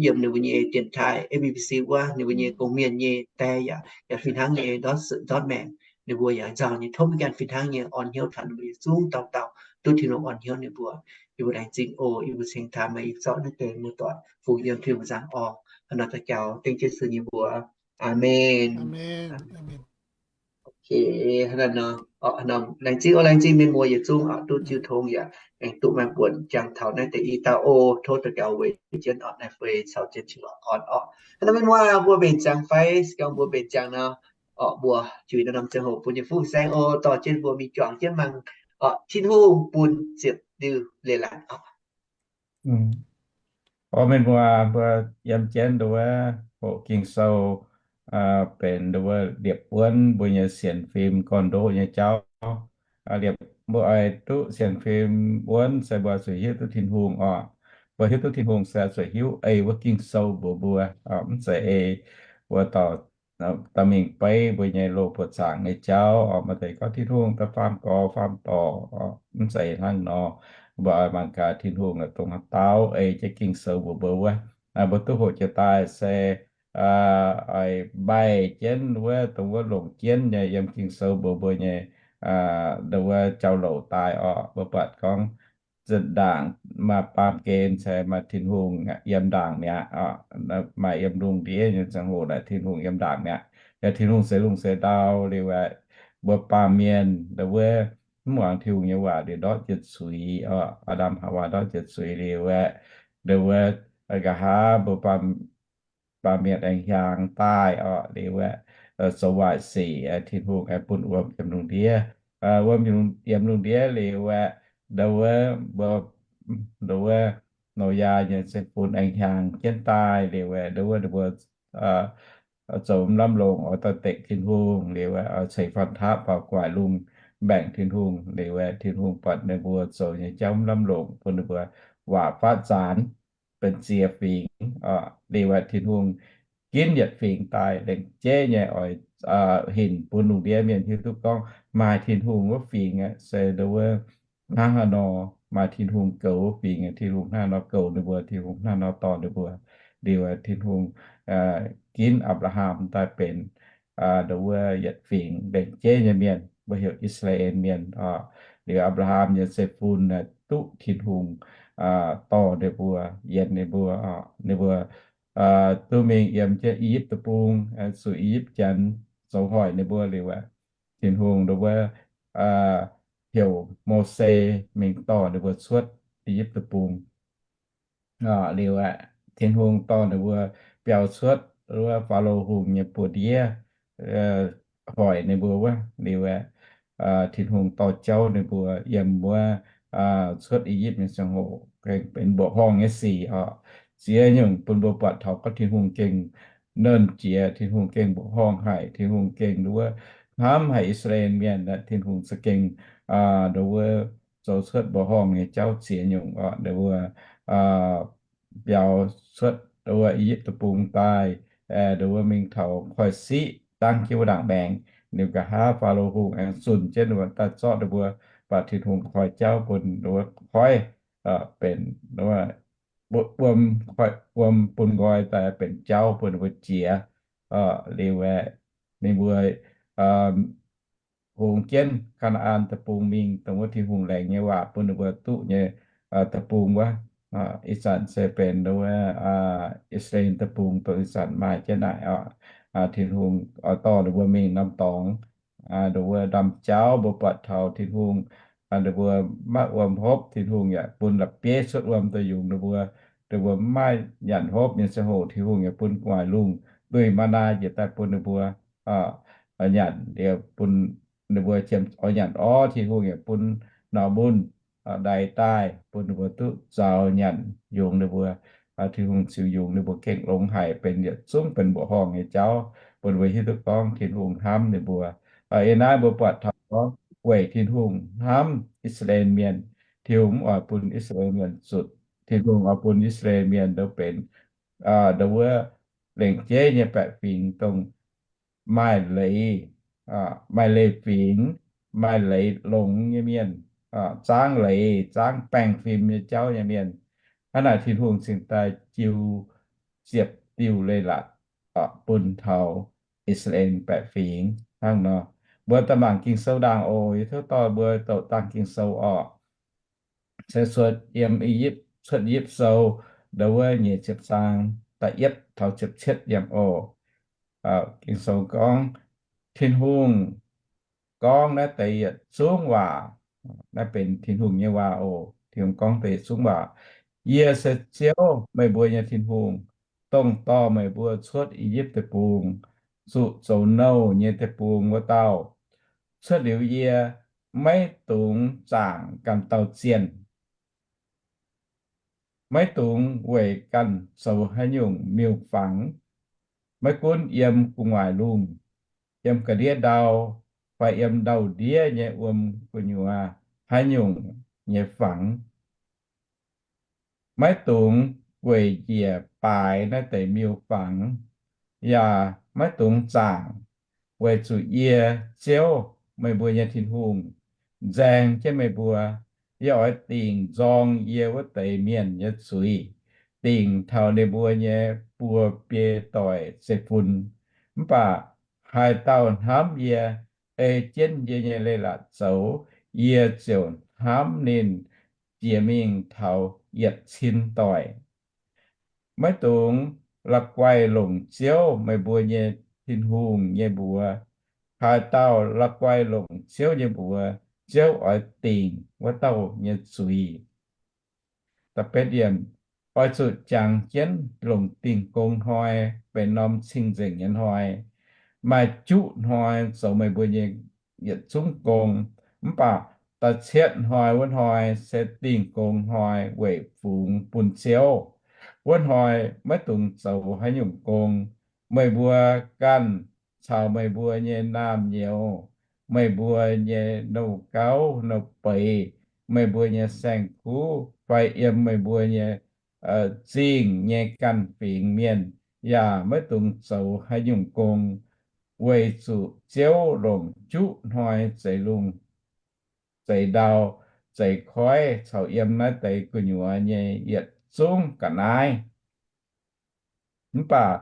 yiem ninh mbuo nyei dienx taaih A B C wuov, ninh mbuo nyei gong-mienh nyei die yaac, yaac fih hnangv nyei ndortv maengc. Ninh mbuo yaac nzauh nyei. Tov meih ganh fih hnangv nyei orn hnyouv taux ninh mbuo yietc zungv dauh dauh, duqv Tin-Hungh orn hnyouv ninh mbuo. Yie mbuo laengz zingh oc. Yie mbuo cingx taux meih, yie zorqv naaiv deix muoz-doic fungx yiem Tin-Hungh zaangc oc. Hnangv naaiv daux gaux dengv Yesu nyei mbuox. Aamen. Laengz zingh oc, laengz zingh mienh muoz yietc zungv oc, duqv jiu tong yaac aengx duqv maaih buonc jangx taux naaiv deix i dauh oc. Tov daux gaux weic jienv oc, naaiv fei caux jienv qiex lorz orn oc. Hnangv naaiv mienh muoz, mbuo mbenc ziangx fai? Se gorngv mbuo mbenc ziangx nor, oc, mbuo juix naaiv norm ziangh hoc bun nyei fuqv saeng oc, dorh jienv mbuo mingh juangc jienv mangc oc, Tin-Hungh bun ziepc diuh leiz-latc oc. Orv mienh muoz, mbuo yiem jienv nduov hoqc Ging-Sou benx nduov liepc buonv mbuo nyei sienx fim gorn-ndoqv nyei jauv. Liepc mbuo oix duqv sienx fim buonv se mbuo zuqc hiuv duqv Tin-Hungh oc. Mbuo hiuv duqv Tin-Hungh se zuqc hiuv ei wuov Ging-Sou mbuox mbuo, mv zeiz ei mbuo dorh dorh mingh beiv mbuo nyei loz buoqc zaangc nyei jauv oc. Maaih deix gorngv Tin-Hungh daaih faam gorx faam dorc, mv zeiz hnangv nor. Mbuo oix mangc gaax Tin-Hungh dongh haaix dauh ei jienv Ging-Sou mbuox mbuo wuov. Mbuo duqv hoqc jiex daaih se oix mbaih jienv wuov, dongh wuov longc jienv nyei yiem Ging-Sou mbuox mbuo nyei, dongh wuov jauv-louc daaih oc. Mbuo buatc gorngv zinh ndaangc maaih baamh gen se maaih Tin-Hungh yiem ndaangc mi'aqv. Maaih yiem lungh ndiev nyei ziangh hoc naaic Tin-Hungh yiem ndaangc mi'aqv. Yaac Tin-Hungh seix lungh seix ndau liuz aeqv, mbuo baamh mienh nduov mv muangx Tin-Hungh nyei waac liuz ndortv jienv zuiz oc. Aa^ndam Haawaa ndortv jienv zuiz liuz aeqv, nduov nqa'haav mbuo baamh mienh aengx hiaangx daaih oc. Liuz aeqv, zoux waaic sic, Tin-Hungh aengx bun wuom yiem lungh ndiev. Wuom yiem lungh ndiev liuz aeqv, nduov mbuo, nduov Noyaa nyei cien-fun aengx hiaangx jienv daaih liuz aeqv, nduov mbuo zoux mv lamh longc oix dorh dekc Tin-Hungh liuz aeqv, oix ceix fan-taqv faaux gu'nguaaic lungh mbaengc Tin-Hungh liuz aeqv, Tin-Hungh buatc ninh mbuo zoux nyei jauv mv lamh longc bun ninh mbuo waac faatv zaanx benx ziex fingx. Liuz aeqv, Tin-Hungh ginv yietc fingx daaih lengc jeiv nyei oix hinc bun lungh ndiev mienh hiuv duqv gorngv maaih Tin-Hungh wuov fingx aeqv, se nduov hnangv haaix nor, maaih Tin-Hungh goux wuov fingx aeqv, Tin-Hungh hnangv haaix nor goux ninh mbuo, Tin-Hungh hnangv haaix nor dorh ninh mbuo. Liuz aeqv, Tin-Hungh ginv Apc^laa^ham daaih benx nduov yietc fingx lengc jeiv nyei mienh, mbuo heuc I^saa^laa^en Mienh oc. Liuz Apc^laa^ham nyei cien-fun duqv Tin-Hungh dorh ninh mbuo, yienz ninh mbuo oc. Ninh mbuo duqv mingh yiem jienv I^yipv Deic-Bung, zuqc I^yipv Janx zoux hoic ninh mbuo liuz aeqv, Tin-Hungh nduov heuc Mose mingh dorh ninh mbuo cuotv I^yipv Deic-Bung. Liuz aeqv, Tin-Hungh dorh ninh mbuo biaux cuotv wuov Faalo Hungh nyei buoz-ndiev, hoic ninh mbuo wuov. Liuz aeqv, Tin-Hungh dorh jauv ninh mbuo yiem wuov cuotv I^yipv nyei ziangh hoc gengh benx mbuoqc horngh nyei sic oc. Ziex nyungc bun mbuo buatc taux gorngv Tin-Hungh gengh nernh jiex, Tin-Hungh gengh mbuoqc horngh haic, Tin-Hungh gengh nduov hnamv haic I^saa^laa^en Mienh. Tin-Hungh za'gengh nduov zoux cuotv mbuoqc horngh nyei jauv ziex nyungc oc. Nduov biaux cuotv nduov I^yipv Deic-Bung daaih, nduov mingh taux koiv-siqv dangv jienv wuov ndaangc maengx. Ninh nqa'haav Faalo Hungh aengx zunh jienv nduov daaih zorqv ninh mbuo, mv baac Tin-Hungh koi jauv bun nduov koiv benx wuom, wuom bun nqoi daaih benx jauv bun ninh mbuo jiex. Liuz aeqv, ninh mbuo hungx jienv Kaa^naa^an Deic-Bung mingh, dongh wuov Tin-Hungh laengz nyei waac bun ninh mbuo duqv nyei deic-bung wuov. Ih zanc se benx nduov I^saa^laa^en Deic-Bung dongh ih zanc maaih jienv naaic oc. Tin-Hungh oix dorh ninh mbuo mingh norm dorngx, nduov wuov ndaamv-jauv mbuo buatc taux Tin-Hungh, ninh mbuo maiv wuom hopv, Tin-Hungh yaac bun la'bieiv cuotv wuom daaih yungz ninh mbuo. Ninh mbuo maiv nyanc hopv nyei ziangh hoc Tin-Hungh yaac bun gu'nguaaic lungh nduih maa^naa njiec daaih bun ninh mbuo nyanc. Liuz bun ninh mbuo oix nyanc orv, Tin-Hungh yaac bun norm mun ndaix daaih bun ninh mbuo duqv zaux nyanc yungz ninh mbuo. Tin-Hungh ziux yungz ninh mbuo gengh longx haic, benx yietc zungv benx mbuoqc horngh nyei jauv, bun mbuo hiuv duqv gorngv Tin-Hungh hnamv ninh mbuo. Ih naaiv mbuo buatc taux gorngv weic Tin-Hungh hnamv I^saa^laa^en Mienh, Tin-Hungh mv oix bun I^saa^laa^en Mienh zutc. Tin-Hungh oix bun I^saa^laa^en Mienh ndo benx ndo wuov lengc jeiv nyei baeqc fingx, dongh maaih leiz, maaih leiz fingx, maaih leiz longx nyei mienh, zaangv leiz, zaangv baengh fim nyei jauv nyei mienh. Hnangv naaic Tin-Hungh cingx daaih jiu ziepc diuh leiz-latc bun taux I^saa^laa^en baeqc fingx hnangv nor. Mbuo daaih mangc Ging-Sou ndaangc oc. Yie tov dorh mbuo douc dangh Ging-Sou orqc. Se cuotv yiem I^yipv, Cuotv I^yipv Sou ndo wuov nyeic ziepc zaang da'yietv taux ziepc cietv yiem oc. Ging-Sou gorngv, Tin-Hungh gorngv naaiv deix yietc zungv waac. Naaiv benx Tin-Hungh nyei waac oc. Tin-Hungh gorngv deix yietc zungv waac. Yie se Ziouv, meih mbuo nyei Tin-Hungh, dongh dorh meih mbuo cuotv I^yipv Deic-Bung, zuqc zoux nouh nyei deic-bung wuov dauh. Cuotv liuz yie, maiv dungx zaangc ganh dauh zienh, maiv dungx weic ganh zoux haaix nyungc miuc-fangx, maiv gunv yiem gu'nguaaic lungh, yiem ga'ndiev ndau, fai yiem ndau-ndiev nyei wuom gu'nyuoz haaix nyungc nyei fangx. Maiv dungx weic njiec baaix naaiv deix miuc-fangx, yaac maiv dungx zaangc, weic zuqc yie, Ziouv, meih mbuo nyei Tin-Hungh, nzaeng jienv meih mbuo. Yie oix dingc nzorng yie wuov deix mienh nyei zuiz, dingc taux ninh mbuo nyei buo biei doic zeiv-fun. Mv baac haaix dauh hnamv yie, ei jienv yie nyei leiz-latc zoux, yie ziouc hnamv ninh jiex mingh taux yietc cin doic. Maiv dungx la'guaih longc Ziouv, meih mbuo nyei Tin-Hungh, nyei mbuox. Haaix dauh la'guaih longc Ziouv nyei mbuox, Ziouv oix dingc wuov dauh nyei zuiz. Oix zuqc jangx jienv longc Dingh Gong Hnoi benx norm cing-nzengc nyei hnoi. Maaih juqv hnoi zoux meih mbuo nyei yietc zungv gong, mv baac da'cietv hnoi wuov hnoi se Dingh Gong Hnoi weic fungx bun Ziouv. Wuov hnoi maiv dungx zoux haaix nyungc gong. Meih mbuo ganh caux meih mbuo nyei naamh nyouz, meih mbuo nyei nouh gauv nouh beiz, meih mbuo nyei saeng-kuv fai yiem meih mbuo nyei zingh nyei ganh fingx mienh yaac maiv dungx zoux haaix nyungc gong, weic zuqc Ziouv longc juqv hnoi zeix lungh, zeix ndau, zeix koiv caux yiem naaiv deix gu'nyuoz nyei yietc zungv ga'naaiv. Mv baac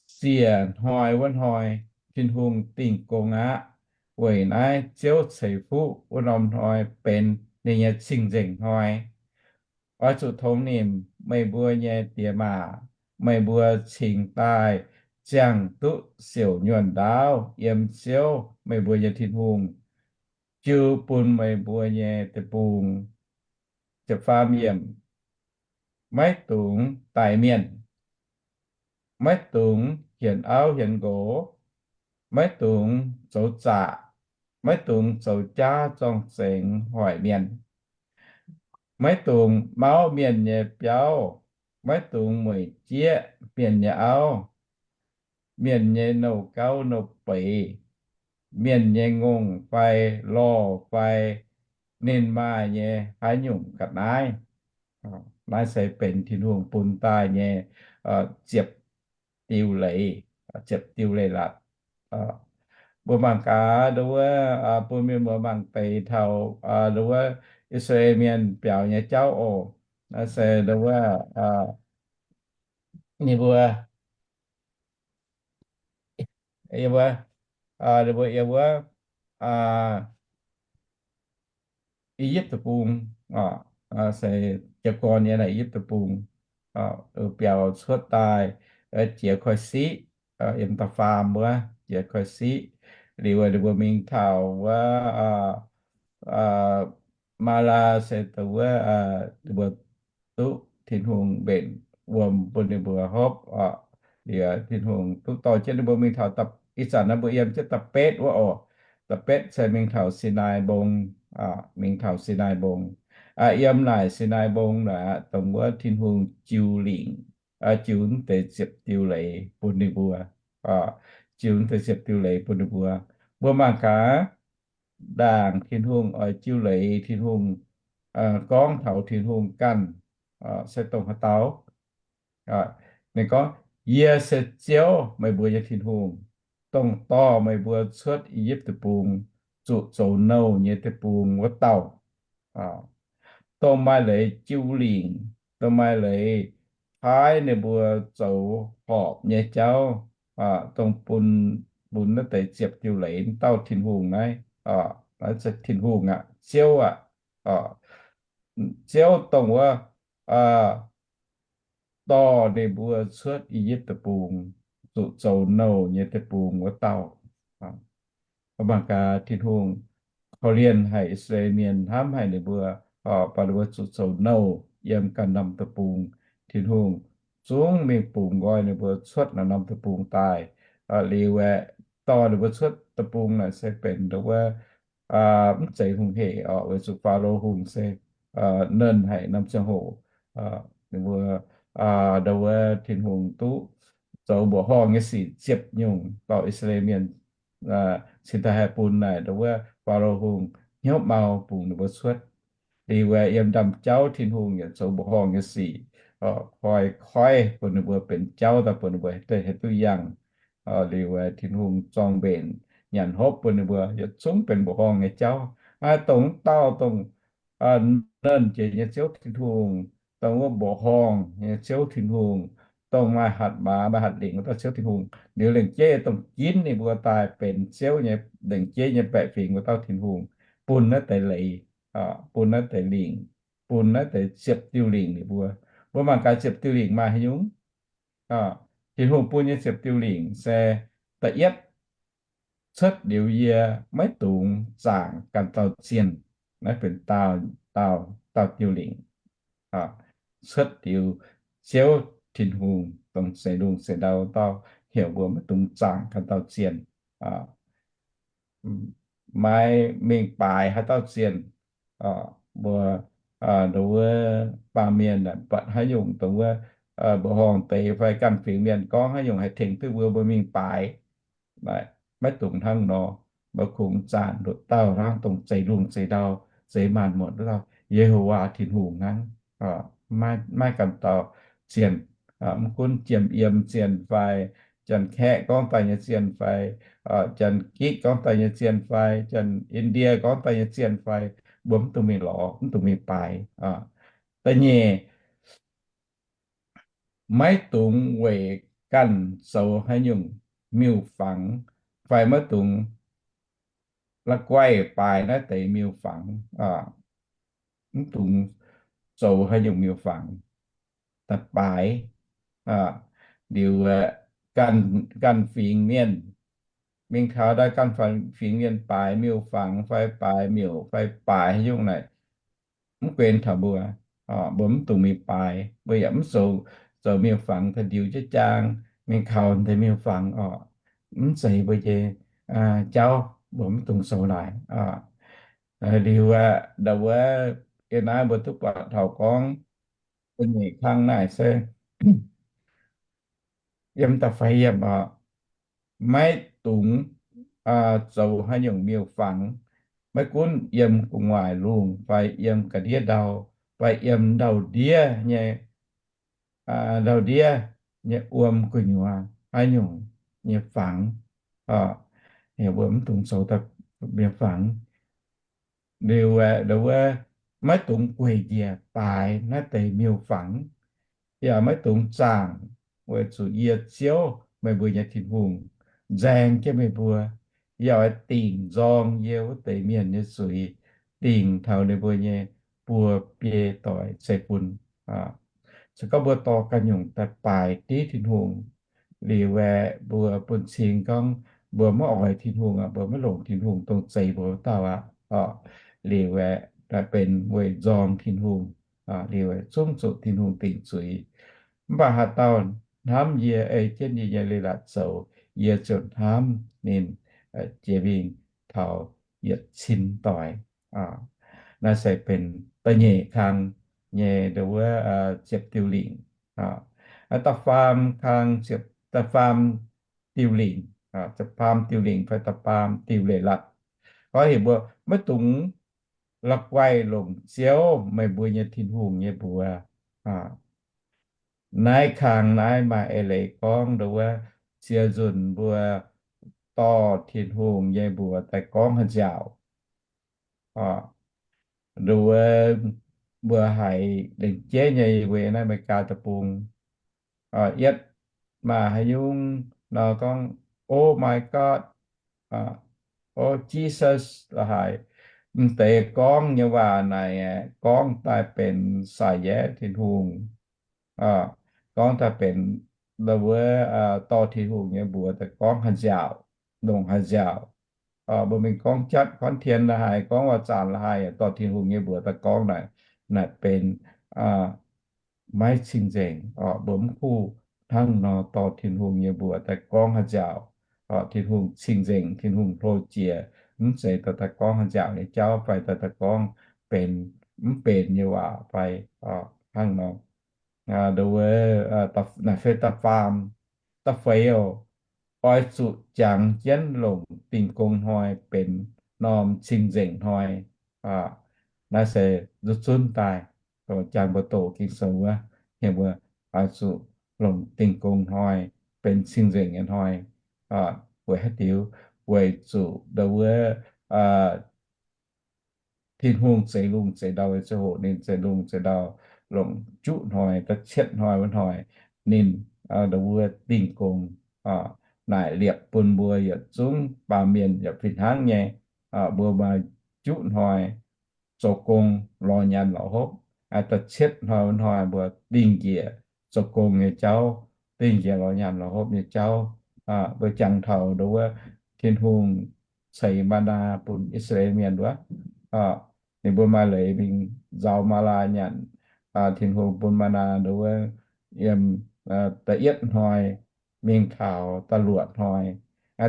siec hnoi wuov hnoi Tin-Hungh dingh gong aqv. Weic naaiv Ziouv ceix fuqv wuov norm hnoi benx ninh nyei cing-nzengc hnoi. Oix zuqc tongx nimc meih mbuo nyei diex maac, meih mbuo cingx daaih ziangh duqv siouc nyuonh ndaauv yiem Ziouv, meih mbuo nyei Tin-Hungh, jiu bun meih mbuo nyei deic-bung. Maiv dungx daix mienh, maiv dungx hienx auv hienx nqox, maiv dungx zoux zaqc, maiv dungx zoux jaav zorng-zengx hoic mienh, maiv dungx mauv mienh nyei biauv, maiv dungx mueic jieqv mienh nyei auv, mienh nyei nouh gauv nouh beiz, mienh nyei ngongh fai lorh fai ninh maaih nyei haaix nyungc ga'naaiv. Naaiv se benx Tin-Hungh bun daaih nyei ziepc diuh leiz, ziepc diuh leiz-latc. Mbuo mangc gaax ndo wuov, bun mienh muoz mangc deix taux ndo wuov I^saa^laa^en Mienh biaux nyei jauv oc. Naaiv se ndo wuov ninh mbuo, yie mbuo, ninh mbuo yiem wuov I^yipv Deic-Bung, se jiez gorn nyei I^yipv Deic-Bung, biaux cuotv daaih jiex koiv-siqv, yiem da'faam wuov jiex koiv-siqv. Liuz ninh mbuo mingh taux wuov Maalaa se dongh wuov ninh mbuo duqv Tin-Hungh mbenc wuom bun ninh mbuo hopv oc. Liuz Tin-Hungh duqv dorh jienv ninh mbuo mingh taux, ih zanc naaiv mbuo yiem jienv da'betv wuov oc. Da'betv se mingh taux Sinaai Mbong, mingh taux Sinaai Mbong. Yiem naaic Sinaai Mbong naaic aqv, dongh wuov Tin-Hungh jiu lingc, jiu mv deix ziepc diuh leiz bun ninh mbuo, jiu mv deix ziepc diuh leiz bun ninh mbuo. Mbuo mangc gaax, ndaangc Tin-Hungh oix jiu leiz, Tin-Hungh gorngv taux Tin-Hungh ganh se dongh haaix dauh. Ninh gorngv, Yie se Ziouv, meih mbuo nyei Tin-Hungh, dongh dorh meih mbuo cuotv I^yipv Deic-Bung, zuqc zoux nouh nyei deic-bung wuov dauh. Dongh maaih leiz jiu lingc, dongh maaih leiz paaiv ninh mbuo zoux horpc nyei jauv, dongh bun, bun naaiv deix ziepc diuh leiz dauh Tin-Hungh naaiv, naaiv se Tin-Hungh aqv, Ziouv aqv. Ziouv dongh wuov dorh ninh mbuo cuotv I^yipv Deic-Bung, zuqc zoux nouh nyei deic-bung wuov dauh. Mangc gaax Tin-Hungh korv-lienh haic I^saa^laa^en Mienh, hnamv haic ninh mbuo, baac ninh mbuo zuqc zoux nouh yiem ganh norm deic-bung. Tin-Hungh zungv mingh bungx nqoi ninh mbuo cuotv naaiv norm deic-bung daaih. Liuz aeqv, dorh ninh mbuo cuotv deic-bung naaic se benx ndau wuov mv zeiz hungh hec oc, weic zuqc Faalo Hungh se nernh haic norm ziangh hoc. Ninh mbuo ndau wuov Tin-Hungh duqv zoux mbuoqc horngh nyei sic ziepc nyungc dorh I^saa^laa^en Mienh cingx daaih haih bun naaic ndau wuov Faalo Hungh hnyouv mau bungx ninh mbuo cuotv. Liuz aeqv, yiem ndaamv-jauv Tin-Hungh yaac zoux mbuoqc horngh nyei sic, koi koiv bun ninh mbuo benx jauv daaih bun ninh mbuo haih duqv yangh. Liuz aeqv, Tin-Hungh zorng-mbenc nyanc hopv bun ninh mbuo yietc zungv benx mbuoqc horngh nyei jauv. Maiv dongh dauh dongh nernh jiex nyei Ziouv Tin-Hungh, dongh wuov mbuoqc horngh nyei Ziouv Tin-Hungh, dongh maaih hatc maaz maaih hatc lingc wuov dauh Ziouv Tin-Hungh. Liuz lengc jeiv dongh ginv ninh mbuo daaih benx ziouv nyei lengc jeiv nyei baeqc fingx wuov dauh Tin-Hungh bun naaiv deix leiz, bun naaiv deix lingc, bun naaiv deix ziepc diuh lingc ninh mbuo. Mbuo mangc gaax ziepc diuh lingc maaih haaix nyungc? Tin-Hungh bun nyei ziepc diuh lingc se da'yietv, cuotv liuz yie maiv dungx zaangc ganh dauh zienh. Naaiv benx dauh, dauh, dauh diuh lingc. Cuotv liuz Ziouv Tin-Hungh dongh zeix lungh zeix ndau dauh heuc mbuo maiv dungx zaangc ganh dauh zienh. Maiv mingh baaix haaix dauh zienh. Mbuo ndau wuov baamh mienh buatc haaix nyungc dongh wuov mbuoqc horngh deix fai ganh fingx mienh gorngv haaix nyungc haih tengx duqv mbuo, mbuo mingh baaix. Maiv dungx hnangv nor. Mbuo kungx zaanc nduqc dauh hnangv, dongh zeix lungh zeix ndau, zeix maanc muotc wuov dauh, Ye^ho^waa Tin-Hungh hnangv. Maiv ganh dauh zienh. Mv gunv jiem yiem zienh fai Janx-Kaeqv gorngv daaih nyei zienh fai Janx-Gitv gorngv daaih nyei zienh fai Janx-Indie gorngv daaih nyei zienh fai, mbuo mv dungx mingh lorz, mv dungx mingh baaix. Da'nyeic, maiv dungx weic ganh zoux haaix nyungc miuc-fangx, fai maiv dungx la'guaih baaix naaiv deix miuc-fangx. Mv dungx zoux haaix nyungc miuc-fangx daaih baaix. Liuz, ganh fingx mienh mingh taux daaih ganh fingx mienh baaix miuc-fangx fai baaix miuc fai baaix haaix nyungc naaic, mv guen taux mbuo. Mbuo mv dungx mingh baaix, mbuo yaac mv zoux, zoux miuc-fangx daaih ndiux jienv jaang mingh kaux deix miuc-fangx oc. Mv zeiz mbuo nyei jauv, mbuo mv dungx zoux naaic. Liuz aeqv, ndau wuov yie naaiv mbuo duqv buatc taux gorngv da'nyeic kang naaic se yiem da'feix yiemc oc, maiv dungx zoux haaix nyungc miuc-fangx, maiv gunv yiem gu'nguaaic lungh fai yiem ga'ndiev ndau fai yiem ndau-ndiev nyei, ndau-ndiev nyei wuom gu'nyuoz haaix nyungc nyei fangx, mbuo mv dungx zoux daaih miuc-fangx. Liuz aeqv, ndau wuov maiv dungx gueic njiec baaix naaiv deix miuc-fangx, yaac maiv dungx zaangc, weic zuqc yie Ziouv, meih mbuo nyei Tin-Hungh, nzaeng jienv meih mbuo. Yie oix dingc nzorng yie wuov deix mienh nyei zuiz, dingc taux ninh mbuo nyei buo biei doic zeiv-fun. Se gorngv mbuo dorh ganh nyungc daaih baaix div Tin-Hungh, liuz aeqv, mbuo bun cing gorngv mbuo maiv oix Tin-Hungh aqv, mbuo maiv longc Tin-Hungh dongh zeix mbuo wuov dauh aqv. Liuz aeqv, benx weic nzorng Tin-Hungh, liuz aeqv, zungv zuqc Tin-Hungh dingc zuiz. Mv baac haaix dauh hnamv yie, ei jienv yie nyei leiz-latc zoux, yie ziouc hnamv ninh jiex mingh taux yietc cin doic. Naaiv se benx da'nyeic kang nyei nduov wuov ziepc diuh lingc. Da'faam kang ziepc, da'faam diuh lingc, da'faam diuh lingc fai da'faam diuh leiz-latc. Gorngv heuc mbuo maiv dungx la'guaih longc Ziouv, meih mbuo nyei Tin-Hungh nyei mbuox. Naaiv kang naaiv maaih eix leiz gorngv nduov wuov, ziec nzunc mbuo dorh Tin-Hungh nyei mbuox daaih gorngv haaix nziaauc. Nduov wuov, mbuo haiz lengc jeiv nyei mbuo naaiv America deic-bung, yietv maaih haaix nyungc nor gorngv, Oh my God, Oh Jesus, la'haiz m'deix gorngv nyei waac naaic gorngv daaih benx Saax Yaev Tin-Hungh. Gorngv daaih benx nduov wuov dorh Tin-Hungh nyei mbuox daaih gorngv haaix nziaauc, longc haaix nziaauc. Mbuo mingh gorngv jatv gorngv tien la'haiz, gorngv waac-zanc la'haiz, dorh Tin-Hungh nyei mbuox daaih gorngv naaic, naaic benx maiv cing-nzengc. Mbuo mv kuv hnangv nor dorh Tin-Hungh nyei mbuox daaih gorngv haaix nziaauc. Tin-Hungh cing-nzengc, Tin-Hungh hlo jiex, mv zeiz daaih daaih gorngv haaix nziaauc nyei jauv fai daaih daaih gorngv benx mv benx nyei waac fai hnangv nor. Nduov wuov, naaic fei da'faam, da'feix oc, oix zuqc jangx jienv longc Dingh Gong Hnoi benx norm cing-nzengc hnoi. Naaiv se nzuqc zunv daaih, jangx mbuo doqc Ging-Sou wuov, heuc mbuo oix zuqc longc Dingh Gong Hnoi benx cing-nzengc nyei hnoi. Weic haaix diuc? Weic zuqc nduov wuov Tin-Hungh zeix lungh zeix ndau nyei ziangh hoc, ninh zeix lungh zeix ndau longc juqv hnoi, da'cietv hnoi wuov hnoi, ninh nduov wuov Dingh Gong naaic liepc bun mbuo yietc zungv baamh mienh yaac fih hnangv nyei. Mbuo maaih juqv hnoi zoux gong lorz nyanc lorz hopv. Da'cietv hnoi wuov hnoi mbuo dingh njiec zoux gong nyei jauv, dingh njiec lorz nyanc lorz hopv nyei jauv. Mbuo jangx taux nduov wuov Tin-Hungh ceix maa^naa bun I^saa^laa^en Mienh wuov, ninh mbuo maaih leiz mingh nzauz maa^naa nyanc. Tin-Hungh bun maa^naa nduov wuov yiem da'yietv hnoi mingh taux da'luoqc hnoi.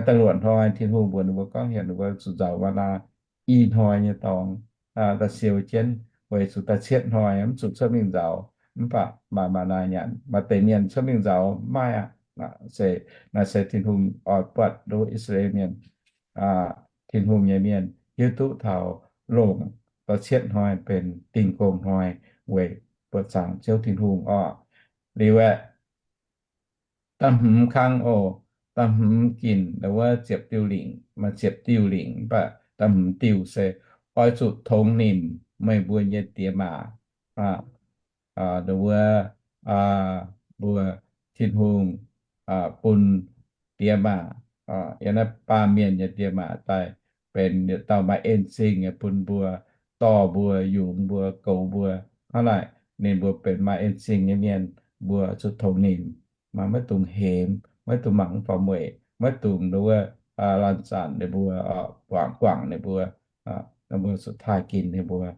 Da'luoqc hnoi Tin-Hungh mbuox ninh mbuo gorngv heuc ninh mbuo zuqc nzauz maa^naa i hnoi nyei dorngx, da'siou jienv, weic zuqc da'cietv hnoi mv zuqc cuotv mingh nzauz, mv baac maaih maa^naa nyanc. Maaih deix mienh cuotv mingh nzauz mv maaih aqv. Se, naaiv se Tin-Hungh oix buatc nduov I^saa^laa^en Mienh, Tin-Hungh nyei mienh hiuv duqv taux longc da'cietv hnoi benx Dingh Gong Hnoi weic buoqc zaangc Ziouv Tin-Hungh orqc. Liuz aeqv, da'hmz kang oc, da'hmz ginc nduov wuov ziepc diuh lingc, maaih ziepc diuh lingc, mv baac da'hmz diuh se oix zuqc tongx nimc meih mbuo nyei diex maac. Nduov wuov, mbuo Tin-Hungh bun diex maac, yiem naaiv baamh mienh nyei diex maac daaih benx yietc dauh maaih en zingh nyei bun mbuo, dorh mbuo, yungz mbuo, goux mbuo. Hnangv naaic ninh mbuo benx maaih en zingh nyei mienh, mbuo zuqc tongx nimc, maiv dungx hemx, maiv dungx mangc mv faaux mueic, maiv dungx nduov wuov laanh zanc ninh mbuo, guangc guangc ninh mbuo, ninh mbuo zuqc taaih ginc ninh mbuo.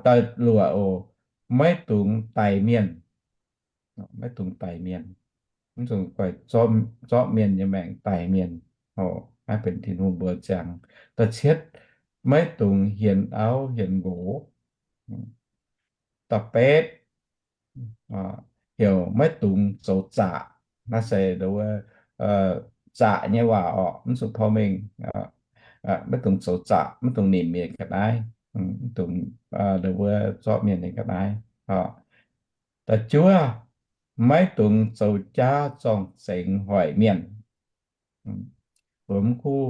Da'luoqc oc, maiv dungx daix mienh. Maiv dungx daix mienh. Mv dungx guaix zorqv mienh nyei maengc daix mienh. Naaiv benx Tin-Hungh mbuox ziangx. Da'cietv, maiv dungx hienx auv hienx nqox. Da'betv, heuc maiv dungx zoux zaqc. Naaiv se nduov wuov zaqc nyei waac orqc, mv zuqc porv mengh. Maiv dungx zoux zaqc, maiv dungx nimc mienh ga'naaiv, mv dungx nduov wuov zorqv mienh nyei ga'naaiv. Da'juov, maiv dungx zoux jaav zorng-zengx hoic mienh. Mbuo mv kuv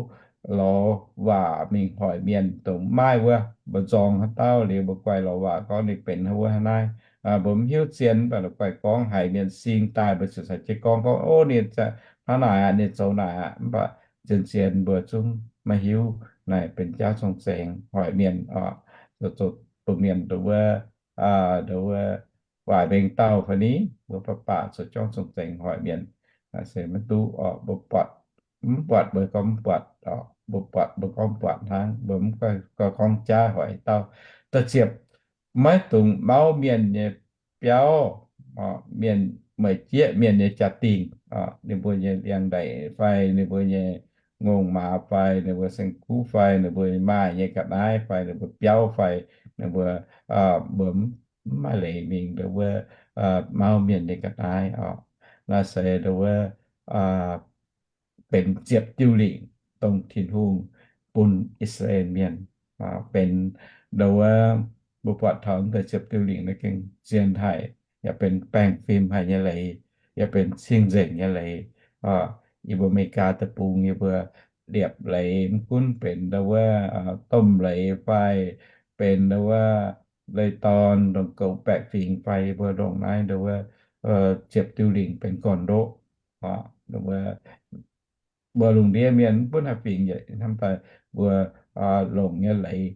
lorz waac mingh hoic mienh dongh maaih wuov, mbuo nzorng haaix dauh liuz mbuo guaix lorz waac gorngv ninh benx wuov hnangv naaiv. Mbuo mv hiuv zien, mv baac guaix gorngv haiz mienh sing daaih mbuo ziouc caux jienv gorngv, gorngv, Ov, ninh hnangv naaic aqv, ninh zoux naaic aqv. Mv baac zien-zien mbuo zungv maiv hiuv naaic benx jaav zorng-zengx hoic mienh oc. Zoux, zoux dongh mienh nduov wuov, nduov wuov waaic mbeng dauh fai ni, mbuo baac baac zoux jaav zorng-zengx hoic mienh. Naaiv se maiv duqv oc. Mbuo buatc, mv buatc mbuo gorngv mv buatc oc. Mbuo buatc mbuo gorngv mv buatc hnangv. Mbuo mv gorngv jaav hoic dauh. Da'ziepc, maiv dungx mauv mienh nyei biauv, mienh, meih jieqv mienh nyei jaa-dingh, ninh mbuo nyei liangx-ndeic fai ninh mbuo nyei ngongh maaz fai ninh mbuo saeng-kuv fai ninh mbuo maaih nyei ga'naaiv fai ninh mbuo biauv fai ninh mbuo, mbuo mv maaih leiz mingh ndongc wuov mauv mienh nyei ga'naaiv oc. Naaiv se ndongc wuov benx ziepc diuh lingc dongh Tin-Hungh bun I^saa^laa^en Mienh, benx ndongc wuov mbuo buatc taux deix ziepc diuh lingc naaiv gengh zien haic, yaac benx baengh fim haic nyei leiz, yaac benx cing-nzengc nyei leiz. Yie mbuo America deic-bung yie mbuo liepc leiz mv gunv benx ndongc wuov domh leiz fai benx ndongc wuov leiz-dorn ndongc goux baeqc fingx fai yie mbuo ndongc naaiv ndongc wuov ziepc diuh lingc benx gorn-ndoqv. Mbuo lungh ndiev mienh mv gunv haaix fingx yietc hnamv daaih mbuo longc nyei leiz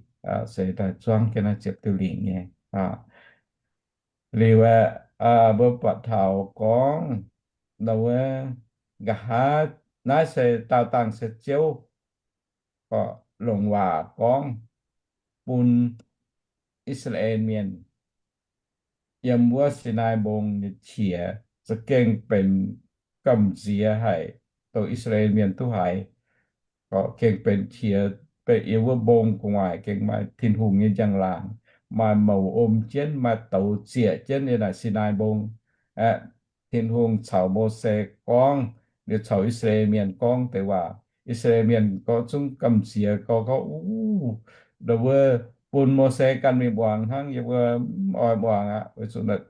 se daaih zuangv jienv naaiv ziepc diuh lingc nyei. Liuz aeqv, mbuo buatc taux gorngv ndongc wuov nqa'haav naaiv se daauh dangh se Ziouv longc waac gorngv bun I^saa^laa^en Mienh yiem wuov Sinaai Mbong nyei qiex za'gengh benx gamh nziex haic, dongh I^saa^laa^en Mienh duqv haiz. Gengh benx qiex, benx yiem wuov mbong gu'nguaaic gengh maaih Tin-Hungh nyei njang-laangc, maaih mouc om jienv, maaih douz zieqc jienv yiem naaic Sinaai Mbong. Aeqv, Tin-Hungh caux Mose gorngv, liuz caux I^saa^laa^en Mienh gorngv deix waac. I^saa^laa^en Mienh gorngv zungv gamh nziex gorngv, gorngv, Uv, ndongc wuov bun Mose ganh mingh muangx hnangv, yie mbuo mv oix muangx aqv. Weic zuqc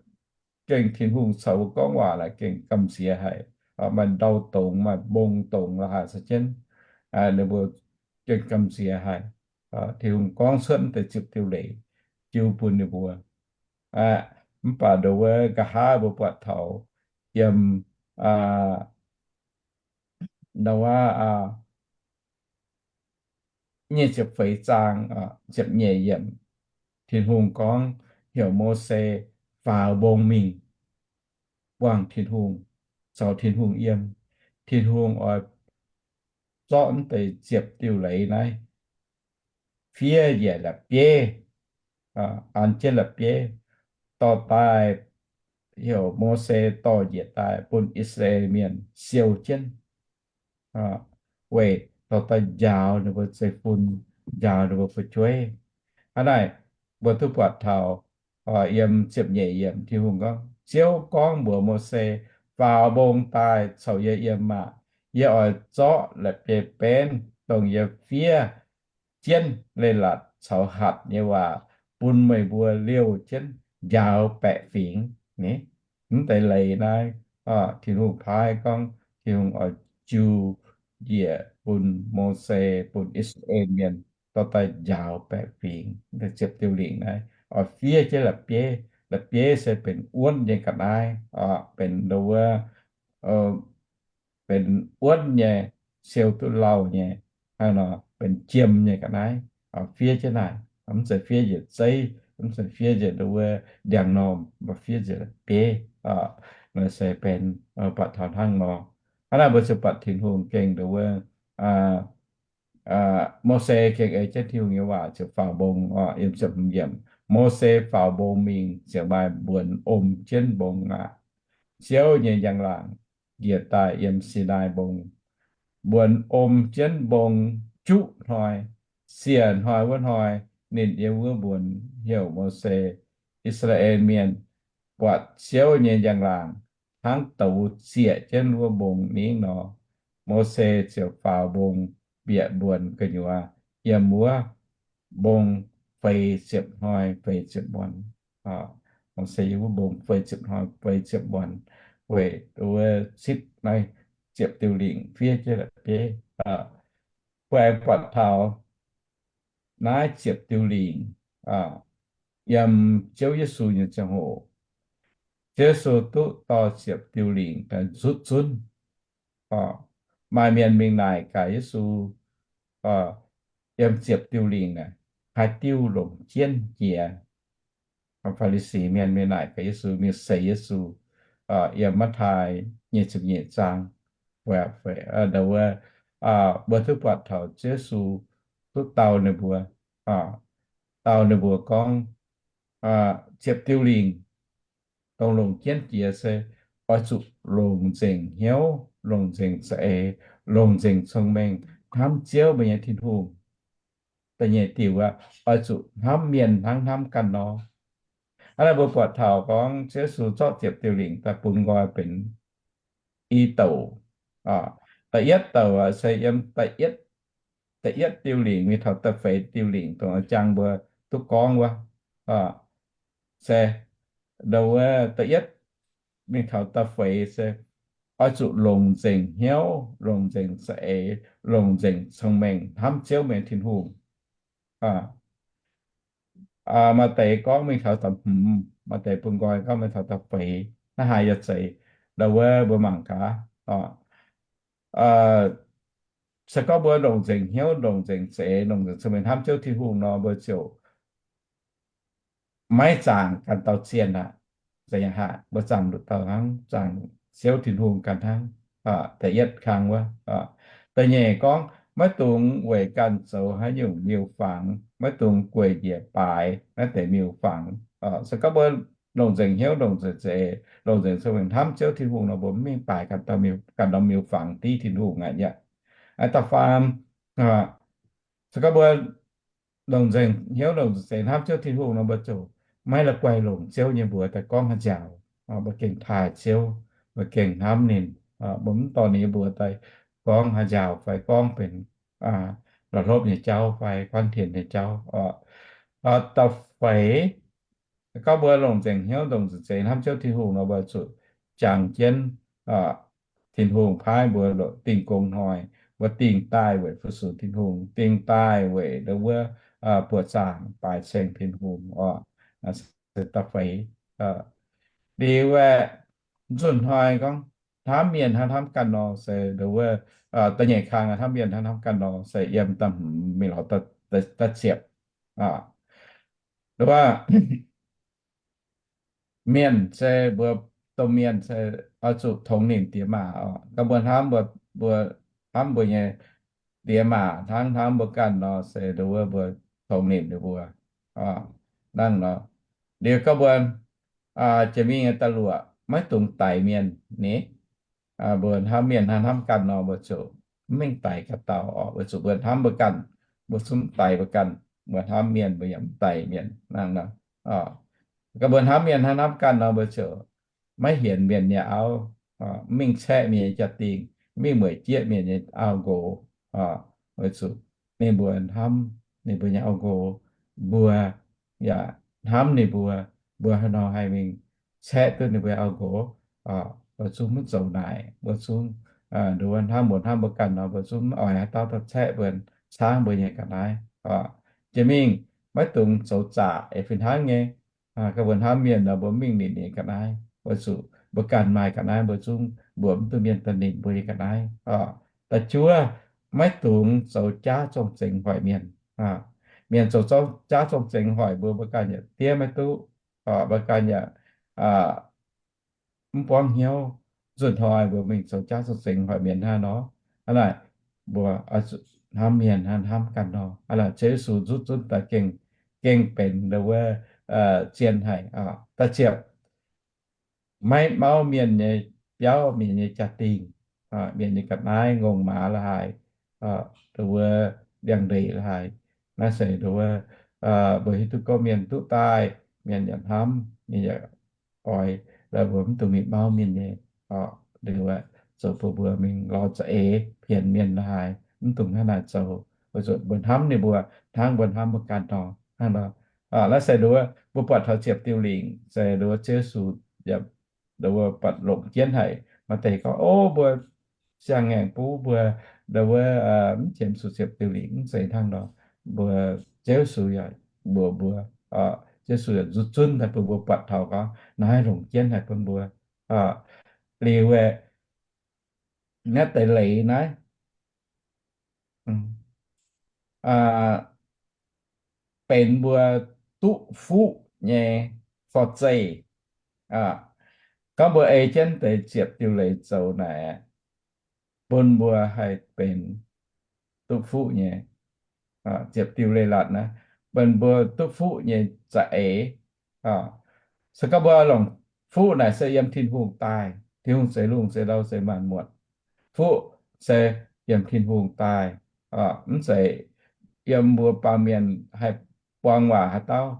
gengh Tin-Hungh caux mbuo gorngv waac naaic gengh gamh nziex haic, maaih ndau dongz, maaih mbong dongz la'haaix se jienv, ninh mbuo gengh gamh nziex haic. Tin-Hungh gorngv cuotv deix ziepc diuh leiz jiu bun ninh mbuo. Mv baac ndongc wuov nqa'haav mbuo buatc taux yiem Noyaa nyic ziepc feix zaang ziepc nyeic yiemc, Tin-Hungh gorngv heuc Mose faaux mbong mingh buangh Tin-Hungh, caux Tin-Hungh yiem. Tin-Hungh oix zorqv deix ziepc diuh leiz naaiv fiev njiec la'bieiv, an jienv la'bieiv, dorh daaih heuc Mose dorh njiec daaih bun I^saa^laa^en Mienh siou jienv, weic dorh daaih njaaux ninh mbuo zeiv-fun, njaaux ninh mbuo fu'jueiv. Hnangv naaic, mbuo duqv buatc taux yiem ziepc nyeic yiemc Tin-Hungh gorngv, Ziouv gorngv mbuox Mose, Faaux mbong daaih caux yie yiem maah! Yie oix zorqv la'bieiv-benv, dongh yie fiev jienv leiz-latc caux hatc nyei waac bun meih mbuo liouh jienv njaaux baeqc fingx. Mv deix leiz naaiv, Tin-Hungh paaiv gorngv Tin-Hungh oix jiu njiec bun Mose, bun I^saa^laa^en Mienh dorh daaih njaaux baeqc fingx. Ziepc diuh lingc naaiv oix fiev jienv la'bieiv. La'bieiv se benx wuonv nyei ga'naaiv, benx ndongc wuov benx wuonv nyei, siou duqv lauh nyei, hnangv nor benx jiem nyei ga'naaiv, fiev jienv naaic. Mv zeiz fiev njiec zeiv, mv zeiz fiev njiec ndongc wuov ndiangx-normh, mv baac fiev njiec la'bieiv. Naaiv se benx buatc taux hnangv nor. Hnangv naaic mbuo ziouc buatc Tin-Hungh gengh ndongc wuov Mose gengh ei jienv Tin-Hungh nyei waac ziouc faaux mbong. Yiem ziepc hmz yiemc, Mose faaux mbong mingh ziouc maaih mbuonx om jienv mbong aqv. Ziouv nyei njang-laangc njiec daaih yiem Sinaai Mbong. Mbuonx om jienv mbong juqv hnoi, siec hnoi wuov hnoi, ninh yiem wuov mbuonx heuc Mose. I^saa^laa^en Mienh buatc Ziouv nyei njang-laangc hnangv douz zieqc jienv wuov mbong ningv nor, Mose ziouc faaux mbong bieqc mbuonx gu'nyuoz yiem wuov mbong feix ziepc hnoi feix ziepc muonz. Mose yiem wuov mbong feix ziepc hnoi feix ziepc muonz weic wuov cipv naaiv ziepc diuh lingc fiev jienv la'bieiv. Mbuo aengx buatc taux naaiv ziepc diuh lingc yiem Ziouv Yesu nyei ziangh hoc, Ziouv Yesu duqv dorh ziepc diuh lingc daaih nzutv zunv. Maaih mienh mingh naaic gaax Yesu, yiem ziepc diuh lingc naaic haaix diuh longc jienv jiex? Faa^li^si mienh mingh naaic gaax Yesu, mingh seix Yesu yiem Matv^taai nyic ziepc nyeic zaang. Wuov, mbuo duqv buatc taux Ziouv Yesu duqv dau ninh mbuo, dau ninh mbuo gorngv, ziepc diuh lingc dongh longc jienv jiex se oix zuqc longc nzengc hnyouv, longc nzengc za'eix, longc nzengc cong-mengh hnamv Ziouv mbuo nyei Tin-Hungh. Da'nyeic diuc aqv, oix zuqc hnamv mienh hnangv hnamv ganh nor. Hnangv naaiv mbuo buatc taux gorngv Ziouv Yesu zorqv ziepc diuh lingc daaih bun nqoi benx i douc. Da'yietv douc se yiem da'yietv diuh lingc mingh taux da'feix diuh lingc dongh jangx mbuo duqv gorngv wuov. Se ndo wuov da'yietv mingh taux da'feix se oix zuqc longc nzengc hnyouv, longc nzengc za'eix, longc nzengc cong-mengh hnamv Ziouv meih Tin-Hungh. Maaih deix gorngv mingh taux da'hmz, maaih deix bun nqoi gorngv mingh taux da'feix. Naaiv haaix yaac zeiz, ndo wuov mbuo mangc gaax. Se gorngv mbuo longc nzengc hnyouv, longc nzengc za'eix, longc nzengc cong-mengh hnamv Ziouv Tin-Hungh nor, mbuo ziouc maiv zaangc ganh dauh zienh aqv. Mbuo zaangc nduqc dauh hnangv, zaangc Ziouv Tin-Hungh ganh hnangv. Da'yietv kang wuov. Da'nyeic gorngv maiv dungx weic ganh zoux haaix nyungc miuc-fangx, maiv dungx gueic njiec baaix naaiv deix miuc-fangx. Se gorngv mbuo longc nzengc hnyouv, longc nzengc za'eix, longc nzengc cong-mengh hnamv Ziouv Tin-Hungh nor, mbuo mv mingh baaix ganh norm miuc-fangx div Tin-Hungh aqv. Da'faam, se gorngv mbuo longc nzengc hnyouv, longc nzengc za'eix hnamv Ziouv Tin-Hungh nor, mbuo ziouc maiv la'guaih longc Ziouv nyei mbuox daaih gorngv haaix nziaauc. Mbuo gengh taaih Ziouv, mbuo gengh hnamv ninh. Mbuo mv dorh ninh nyei mbuox daaih gorngv haaix nziaauc fai gorngv benx la'hlopv nyei jauv fai guanh tienx nyei jauv. Da'feix, gorngv mbuo longc nzengc hnyouv, longc nzengc za'eix hnamv Ziouv Tin-Hungh nor, mbuo zuqc jangx jienv Tin-Hungh paaiv mbuo dingh gong hnoi. Mbuo dingh daaih weic fu-sux Tin-Hungh, dingh daaih weic ndo wuov buoqc zaangc baaix ceng Tin-Hungh oc. Se da'feix. Liuz aeqv, nzunc hnoi gorngv hnamv mienh hnangv hnamv ganh nor, se ndo wuov da'nyeic kang hnamv mienh hnangv hnamv ganh nor se yiem da'hmz mingh lorz da'ziepc. Ndo wuov mienh se mbuo, domh mienh se oix zuqc tongx nimc diex maac oc. Gorngv mbuo hnamv, mbuo hnamv mbuo nyei diex maac hnangv hnamv mbuo ganh nor, se ndo wuov mbuo tongx nimc ninh mbuo. Hnangv nor, liuz gorngv mbuo jiex mingh da'luoqc maiv dungx daix mienh ni. Mbuo hnamv mienh hnangv hnamv ganh nor, mbuo zuqc mv mingh daix ga'dauh oc. Weic zuqc mbuo hnamv mbuo ganh, mbuo zungv mv daix mbuo ganh. Mbuo hnamv mienh, mbuo yaac mv daix mienh hnangv nor. Gorngv mbuo hnamv mienh hnangv hnamv ganh nor, mbuo ziouc maiv hienx mienh nyei auv, mv mingh caeqv mienh nyei jaa-dingh, mv mingh mueic jieqv mienh nyei auv-nqox. Weic zuqc ninh mbuo hnamv ninh mbuo nyei auv-nqox, mbuo yaac hnamv ninh mbuo, mbuo haaix nor haih mingh caeqv duqv ninh mbuo auv-nqox? Mbuo zungv mv zoux naaic, mbuo zungv ndo wuov hnamv mbuo hnamv mbuo ganh nor, mbuo zungv mv oix haaix dauh daaih caeqv mbuo, caangv mbuo nyei ga'naaiv. Jiex mingh maiv dungx zoux zaqc. Eix fih hnangv nyei, gorngv mbuo hnamv mienh nor, mbuo mv mingh nimc ninh ga'naaiv, weic zuqc mbuo ganh maaih ga'naaiv, mbuo zungv mbuox mv duqv mienh daaih nimc mbuo nyei ga'naaiv. Da'juov, maiv dungx zoux jaav zorng-zengx hoic mienh. Mienh zoux jaav zorng-zengx hoic mbuo, mbuo ganh yaac diev maiv duqv. Mbuo ganh yaac mv buangv hnyouv. Nzunc hnoi mbuo mingh zoux jaav zorng-zengx hoic mienh hnangv nor, hnangv naaic mbuo hnamv mienh hnangv hnamv ganh nor. Hnangv naaic Ziouv Yesu nzutv zunv daaih gengh, gengh benx ndo wuov zien haic. Da'ziepc, maiv mauv mienh nyei biauv, mienh nyei jaa-dingh, mienh nyei ga'naaiv, ngongh maaz la'haaix, ndo wuov ndiangx-ndeic la'haaix. Naaiv se ndo wuov mbuo hiuv duqv gorngv mienh duqv daaih, mienh yaac hnamv, mienh yaac oix, mbuo mv dungx mingh mauv mienh nyei. Liuz zoux bun mbuo mingh lorz za'eix pienx mienh la'haaix, mv dungx hnangv naaic zoux. Weic zuqc mbuo hnamv ninh mbuo hnangv mbuo hnamv mbuo ganh nor. Hnangv nor, naaiv se ndo wuov mbuo buatc taux ziepc diuh lingc se ndo wuov Ziouv Yesu yaac ndo wuov buatc longc jienv haic. Maaih deix gorngv, o, mbuo siang-ngaengc buv mbuo ndo wuov mv qiemx zuqc ziepc diuh lingc, mv zeiz hnangv nor. Mbuo, Ziouv Yesu yaac mbuox mbuo, Ziouv Yesu yaac nzutv zunv daaih bun mbuo buatc taux gorngv naaiv longc jienv haic bun mbuo. Liuz aeqv, naaiv deix leiz naaiv benx mbuo duqv fuqv nyei forv-zeih. Gorngv mbuo ei jienv deix ziepc diuh leiz zoux naaic, bun mbuo haih benx duqv fuqv nyei, ziepc diuh leiz-latc naaiv, benx mbuo duqv fuqv nyei za'eix. Se gorngv mbuo longc fuqv naaic se yiem Tin-Hungh daaih. Tin-Hungh zeix lungh zeix ndau zeix maanc muotc. Fuqv se yiem Tin-Hungh daaih. mv zeiz yiem mbuo baamh mienh haih buang waac haaix dauh.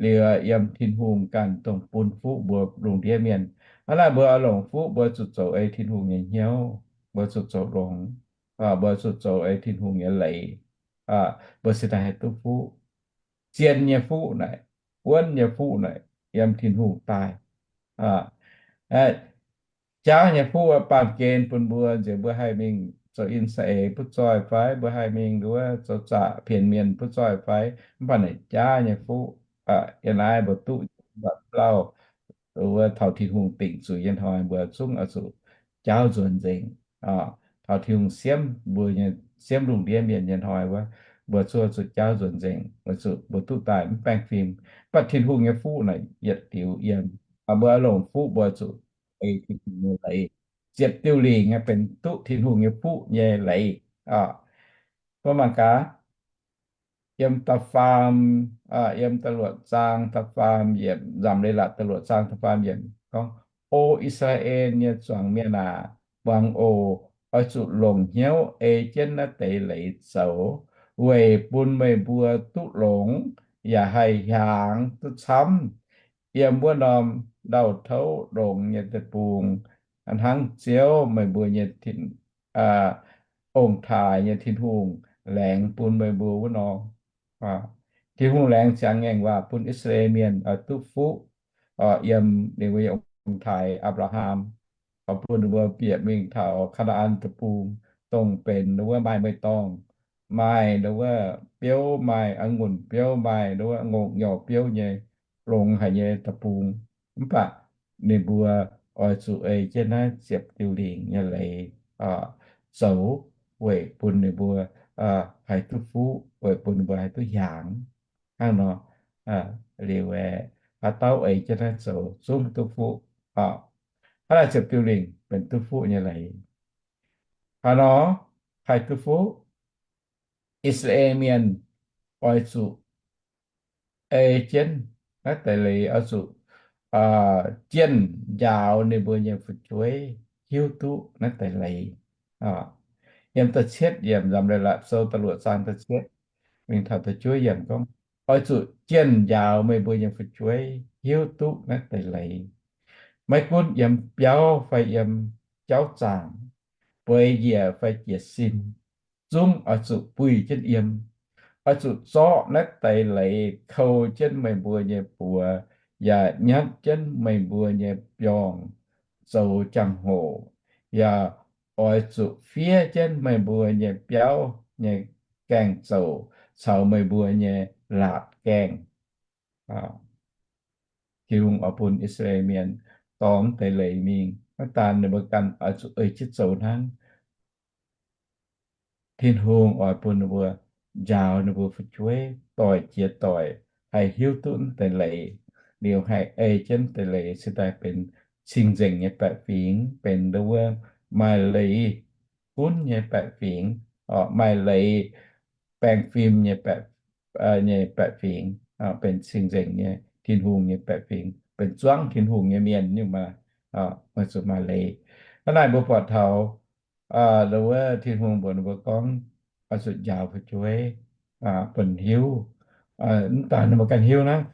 Liuz yiem Tin-Hungh ganh dongh bun fuqv mbuo lungh ndiev mienh. Hnangv naaic mbuo oix longc fuqv mbuo zuqc zoux ei Tin-Hungh nyei hnyouv, mbuo zuqc zoux longx, mbuo zuqc zoux ei Tin-Hungh nyei leiz, mbuo cingx daaih haih duqv fuqv. Zien nyei fuqv naaic, wuonv nyei fuqv naaic, yiem Tin-Hungh daaih. Jaauv nyei fuqv baamh gen bun mbuo nziex mbuo haih mingh zoux in-saeng butv zoih fai mbuo haih mingh nduov zoux zaqc pienx mienh butv zoih fai, mv baac naaic jaauv nyei fuqv, yiem naaiv mbuo duqv lauh, wuov taux Tin-Hungh dingc zuiz nyei hnoi mbuo zungv oix zuqc jaauv nzuonx nzengc. Taux Tin-Hungh siemv mbuo nyei, siemv lungh ndiev mienh nyei hnoi wuov, mbuo zungv oix zuqc jaauv nzuonx nzengc, weic zuqc mbuo duqv daaih mv baengh fim. Mv baac Tin-Hungh nyei fuqv naaic yietc diuc yiem, mbuo oix longc fuqv mbuo zuqc ei Tin-Hungh nyei leiz. Ziepc diuh lingc benx duqv Tin-Hungh nyei fuqv nyei leiz. Mbuo mangc gaax, yiem da'faam, yiem da'luoqc zaang da'faam yiemc, Nzamc Leiz-Latc da'luoqc zaang da'faam yiemc gorngv, O I^saa^laa^en nyei zuangx mienh aac, muangx oc. Oix zuqc longc hnyouv ei jienv naaiv deix leiz zoux, weic bun meih mbuo duqv longx yaac haih hiaangx duqv camv yiem wuov norm ndau-touv longx nyei deic-bung, hnangv Ziouv meih mbuo nyei ong-taaix nyei Tin-Hungh laengz bun meih mbuo wuov nor. Tin-Hungh laengz ziangx ngaengc waac bun I^saa^laa^en Mienh oix duqv fuqv, yiem ninh mbuo nyei ong-taaix Apc^laa^ham, oix bun ninh mbuo bieqc mingh taux Kaa^naa^an Deic-Bung, dongh benx wuov maaih mei-dorngh, maaih wuov biouv, maaih a'ngunc biouv, maaih wuov ngongh nyorx biouv nyei, longx haic nyei deic-bung. Mv baac ninh mbuo oix zuqc ei jienv naaiv ziepc diuh lingc nyei leiz zoux, weic bun ninh mbuo haih duqv fuqv, weic bun ninh mbuo haih duqv hiaangx. Hnangv nor, liuz haaix dauh ei jienv naaiv zoux zungv duqv fuqv. Hnangv naaic ziepc diuh lingc benx duqv fuqv nyei leiz. Hnangv nor, haih duqv fuqv, I^saa^laa^en Mienh oix zuqc ei jienv naaiv deix leiz, oix zuqc jienh njaaux ninh mbuo nyei fu'jueiv hiuv duqv naaiv deix leiz. Yiem da'cietv yiemc Nzamc Leiz-Latc Sou da'luoqc zaang da'cietv mingh taux da'juov yiemc gorngv, oix zuqc jienh njaaux meih mbuo nyei fu'jueiv hiuv duqv naaiv deix leiz. Maiv gunv yiem biauv fai yiem jauv zaangc, bueix njiec fai jiez sin, zungv oix zuqc buih jienv yiem. Oix zuqc zorqv naaiv deix leiz kou jienv meih mbuo nyei buoz, yaac nyatv jienv meih mbuo nyei biorngh zoux jangx-hoc, yaac oix zuqc fiev jienv meih mbuo nyei biauv nyei gaeng-zoux caux meih mbuo nyei laatc gaengh. Tin-Hungh oix bun I^saa^laa^en Mienh dorh deix leiz mingh, maiv daan ninh mbuo ganh oix zuqc ei jienv zoux hnangv. Tin-Hungh oix bun ninh mbuo njaaux ninh mbuo fu'jueiv doic jiex doic haih hiuv duqv deix leiz, liuz haih ei jienv deix leiz cingx daaih benx cing-nzengc nyei baeqc fingx, benx wuov maaih leiz gunv nyei baeqc fingx, maaih leiz baengh fim nyei baeqc, nyei baeqc fingx, benx cing-nzengc nyei Tin-Hungh nyei baeqc fingx, benx zuangv Tin-Hungh nyei mienh nyungc maah. Oix zuqc maaih leiz. Hnangv naaic mbuo buatc taux wuov Tin-Hungh mbuox ninh mbuo gorngv, oix zuqc njaaux fu'jueiv, bun hiuv. Mv daan ninh mbuo ganh hiuv naaiv,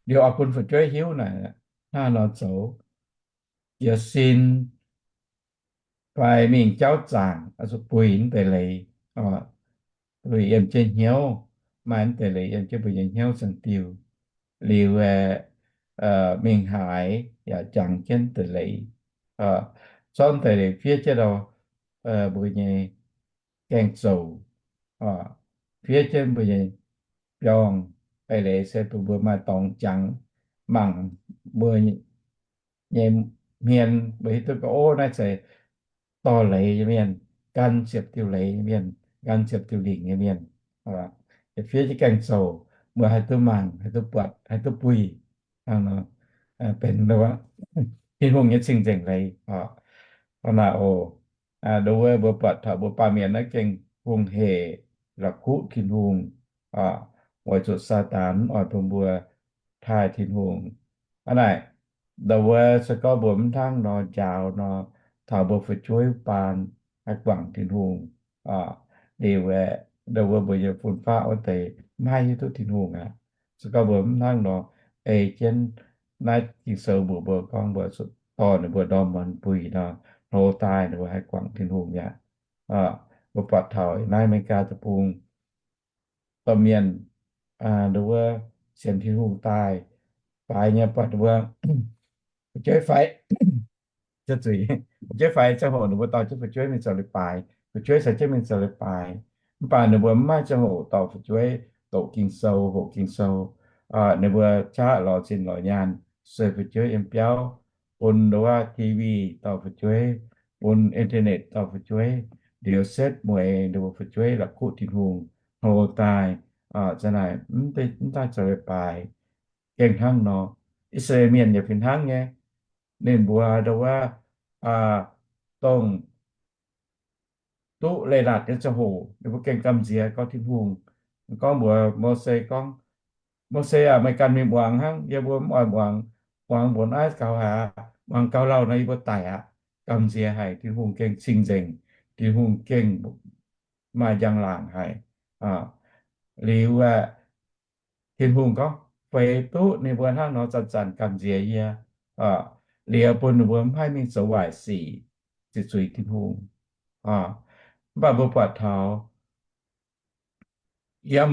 liuz oix bun fu'jueiv hiuv naaic, hnangv nor zoux, jiez sin fai mingh jauv zaangc, oix zuqc buih deix leiz, buih yiem jienv hnyouv, maaih deix leiz yiem jienv mbuo nyei hnyouv ziangh diuh, liuz mingh haaix yaac jangx jienv deix leiz, zorqv deix leiz fiev jienv mbuo nyei gaeng-zoux, fiev jienv mbuo nyei biorngh. Eix leiz se bun mbuo maaih dorngx jangx mangc mbuo nyei hmien, mbuo hiuv duqv gorngv, ov, naaiv zeiz dorh leiz nyei mienh, gan ziepc diuh leiz nyei mienh, gan ziepc diuh lingc nyei mienh. Fiev jienv gaeng-zoux, mbuo haih duqv mangc, haih duqv buatc, haih duqv buih. Hnangv nor, benx Tin-Hungh nyei cing-nzengc leiz oc. Hnangv naaic oc, ndo wuov mbuo buatc taux mbuo baamh mienh naaiv gengh hungh hec la'kuqv Tin-Hungh, weic zuqc Saadaan oix bun mbuo taaih Tin-Hungh. Hnangv naaic, ndo wuov se gorngv mbuo mv hnangv nor njaaux nor, taux mbuo fu'jueiv baan, haih guangc Tin-Hungh. Liuz aeqv, ndau wuov mbuo nyei fun-faqv wuov deix maiv hiuv duqv Tin-Hungh aqv. Se gorngv mbuo mv hnangv nor ei jienv naaiv Ging-Sou mbuox mbuo gorngv mbuo zuqc dorh ninh mbuo ndorm muonz buix nor, hlo daaih ninh mbuo haih guangc Tin-Hungh mi'aqv. Mbuo buatc taux naaiv America deic-bung dorh mienh, ndau wuov sienx Tin-Hungh daaih, faix nyei buatc ninh mbuo fu'jueiv faix, fu'jueiv faix ziangh hoc ninh mbuo dorh jienv fu'jueiv mingh zoux leiz-baaix, fu'jueiv caux jienv mingh zoux leiz-baaix. Mv baac ninh mbuo mv maaih ziangh hoc dorh fu'jueiv doqc Ging-Sou, hoqc Ging-Sou. Ninh mbuo qaqv lorz zinh lorz nyaanh sueih fu'jueiv yiem biauv, bun ndau wuov T V dorh fu'jueiv, bun internet dorh fu'jueiv, liuz setv mueiz ninh mbuo fu'jueiv la'kuqv Tin-Hungh hlo daaih. Za'naaic mv daaih zoux leiz-baaix. Gengh hnangv nor, I^saa^laa^en Mienh yaac fih hnangv nyei. Ninh mbuo ndau wuov dongh duqv leiz-latc nyei ziangh hoc ninh mbuo gengh gamh nziex gorngv Tin-Hungh gorngv mbuox Mose gorngv, Mose aac, meih ganh mingh muangx hnangv, yie mbuo mv oix muangx. Muangx mbuox naaiv gaux haic aqv. Muangx gaux lauh nor yie mbuo daic aqv. Gamh nziex haic, Tin-Hungh gengh cing-nzengc, Tin-Hungh gengh maaih njang-laangc haic. Liuz aeqv, Tin-Hungh gorngv feix duqv ninh mbuo hnangv nor zanc-zanc gamh nziex yie, liuz bun ninh mbuo mv haih mingh zoux waaic sic, ziqc zuiz Tin-Hungh. Mv baac mbuo buatc taux yiem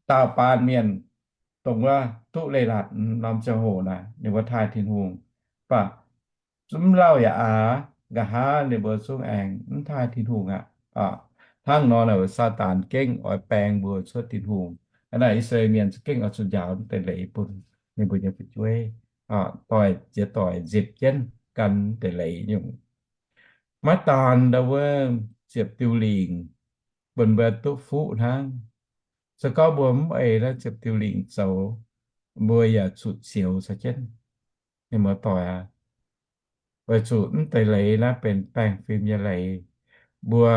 daauh baan mienh dongh wuov duqv leiz-latc norm ziangh hoc naaic, ninh mbuo taaih Tin-Hungh. Mv baac zungv lauh yaac aax, nqa'haav ninh mbuo zungv aengx mv taaih Tin-Hungh aqv. Hnangv nor naaic, Saadaan gengh oix baeng mbuo cuotv Tin-Hungh. Hnangv naaic I^saa^laa^en Mienh za'gengh oix zuqc njaaux mv deix leiz bun ninh mbuo nyei fu'jueiv, doic, ziex doic nzipc jienv gan mv deix leiz nyungc. Maiv daan ndau wuov ziepc diuh lingc bun mbuo duqv fuqv hnangv. Se gorngv mbuo mv ei naaiv ziepc diuh lingc zoux, mbuo yaac zuqc zioux caux jienv. Ninh mbuo doic aac, weic zuqc mv deix leiz naaiv benx baengh fim nyei leiz. Mbuo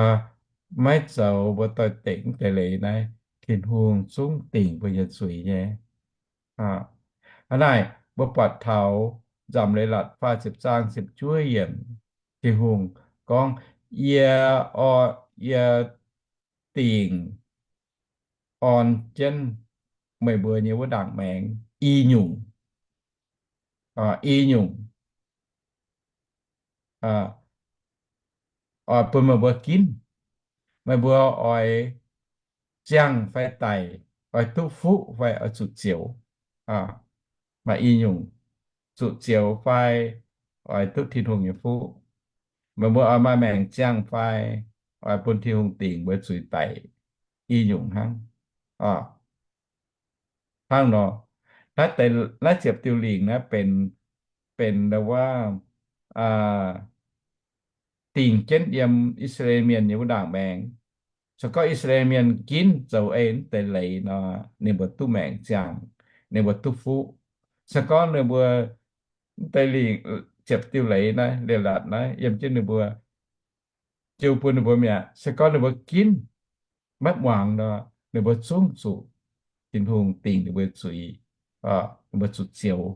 maiv zoux, mbuo doix-dekc mv deix leiz naaiv, Tin-Hungh zungv dingc mbuo nyei zuiz nyei. Hnangv naaic, mbuo buatc taux Nzamc Leiz-Latc faah ziepc zaang ziepc juov yiemc, Tin-Hungh gorngv, Yie, yie dingc orn jienv meih mbuo nyei wuov ndaangc maengx i nyungc, i nyungc, oix bun meih mbuo ginv. Meih mbuo oix ziangh fai daic, oix duqv fuqv fai oix zuqc zioux. Maaih i nyungc, zuqc zioux fai oix duqv Tin-Hungh nyei fuqv. Meih mbuo oix maaih maengc ziangh fai oix bun Tin-Hungh dingc mbuo zuiz daic, i nyungc hnangv. Hnangv nor, naaiv ziepc diuh lingc naaiv benx, benx ndau wuov dingc jienv yiem I^saa^laa^en Mienh nyei wuov ndaangc maengx. Se gorngv I^saa^laa^en Mienh ginv zoux ei mv deix leiz nor, ninh mbuo duqv maengc ziangh, ninh mbuo duqv fuqv. Se gorngv ninh mbuo mv deix lingc, ziepc diuh leiz naaiv, leiz-latc naaiv yiem jienv ninh mbuo, jiu bun ninh mbuo mi'aqv. Se gorngv ninh mbuo ginv maiv muangx nor, ninh mbuo zungv zuqc Tin-Hungh dingc ninh mbuo zuiz, ninh mbuo zuqc zioux.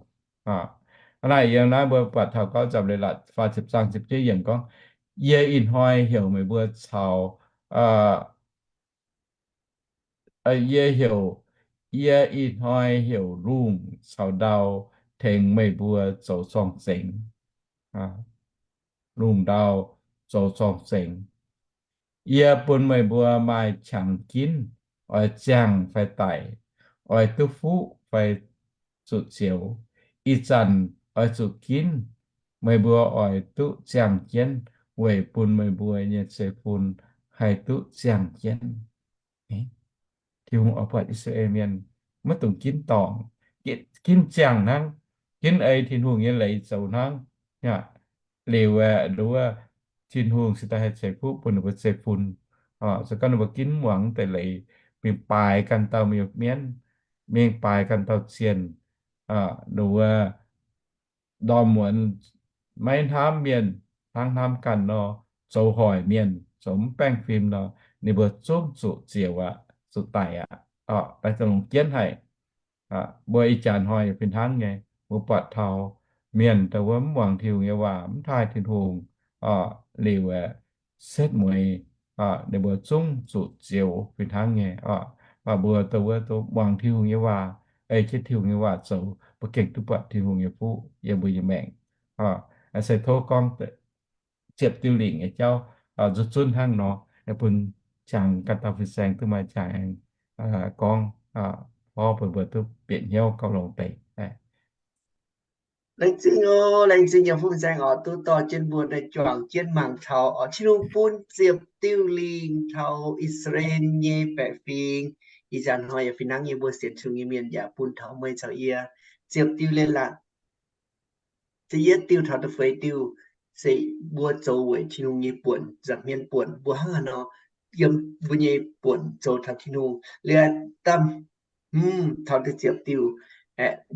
Hnangv naaic yiem naaiv mbuo buatc taux gorngv Nzamc Leiz-Latc faah ziepc zaang ziepc juov yiemc gorngv, Yie ih hnoi heuc meih mbuo caux, yie heuc, yie ih hnoi heuc lungh caux ndau tengx meih mbuo zoux zorng-zengx. Lungh ndau zoux zorng-zengx. Yie bun meih mbuo maaih qangx ginv, oix ziangh fai daic, oix duqv fuqv fai zuqc zioux. Ih zanc oix zuqc ginv, meih mbuo oix duqv ziangh jienv, weic bun meih mbuo nyei zeiv-fun haih duqv ziangh jienv. Tin-Hungh oix buatc I^saa^laa^en Mienh maiv dungx ginv dorngc, ginv ziangh hnangv, ginv ei Tin-Hungh nyei leiz zoux hnangv. Liuz aeqv, nduov, Tin-Hungh cingx daaih haih ceix fuqv bun ninh mbuo zeiv-fun. Se gorngv ninh mbuo ginv muangx deix leiz, mingh baaix ganh dauh mienv, mingh baaix ganh dauh zienh, nduov, ndorm muonz maiv hnamv mienh, hnangv hnamv ganh nor, zoux hoic mienh, zoux mv baengh fim nor, ninh mbuo zungv zuqc zioux aqv, zuqc daic aqv. Daaih longc jienv haic. Mbuo ih jaax hnoi fih hnangv nyei, mbuo buatc taux mienh dongh wuov mv muangx Tin-Hungh nyei waac, mv taaih Tin-Hungh, liuz aeqv, setv mueiz, ninh mbuo zungv zuqc zioux fih hnangv nyei. Mbuo dongh wuov duqv muangx Tin-Hungh nyei waac, ei jienv Tin-Hungh nyei waac zoux, mbuo gengh duqv buatc Tin-Hungh nyei fuqv yiem mbuo nyei maengc. Se tov gorngv ziepc diuh lingc nyei jauv nzuqc zunv hnangv nor, bun jangx ganh dauh fin-saeng duqv maaih jangx gorngv, fov bun mbuo duqv bieqc hnyouv gauh longx deix. Laengz zingh oc, laengz zingh nyei fin-saeng oc, duqv dorh jienv mbuo daaih juangc jienv mangc taux oc, Tin-Hungh bun ziepc diuh lingc taux I^saa^laa^en nyei baeqc fingx. Ih zanc hnoi yaac fih hnangv nyei, mbuo sienx Tin-Hungh nyei mienh yaac bun taux meih caux yie ziepc diuh leiz-latc. Ziepc yietv diuh taux da'feix diuh se mbuo zoux weic Tin-Hungh nyei buonc, nza'hmien buonc. Mbuo hnangv haaix nor yiem mbuo nyei buonc zoux taux Tin-Hungh, liuz da'hmz taux da'ziepc diuh,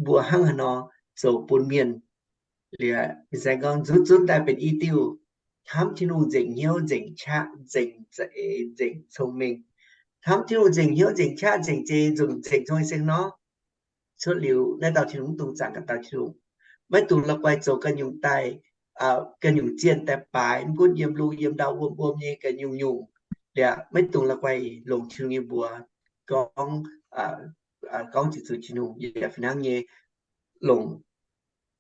mbuo hnangv haaix nor zoux bun mienh. Liuz fin-saeng gorngv nzuqc zunv daaih benx i diuh, hnamv Tin-Hungh nzengc hnyouv nzengc qaqv nzengc za'eix nzengc cong-mengh. Hnamv Tin-Hungh nzengc hnyouv nzengc qaqv nzengc za'eix nzengc cong-mengh se nor, cuotv liuz naaiv dauh Tin-Hungh mv dungx zaangc ganh dauh Tin-Hungh. Maiv dungx la'guaih zoux ganh nyungc daaih, ganh nyungc zienh daaih baaix, mv gunv yiem lungh yiem ndau wuom wuom nyei ganh nyungc nyungc. Liuz maiv dungx la'guaih longc Tin-Hungh nyei mbuox gorngv, gorngv ziqc zuqc Tin-Hungh, yaac fih hnangv nyei longc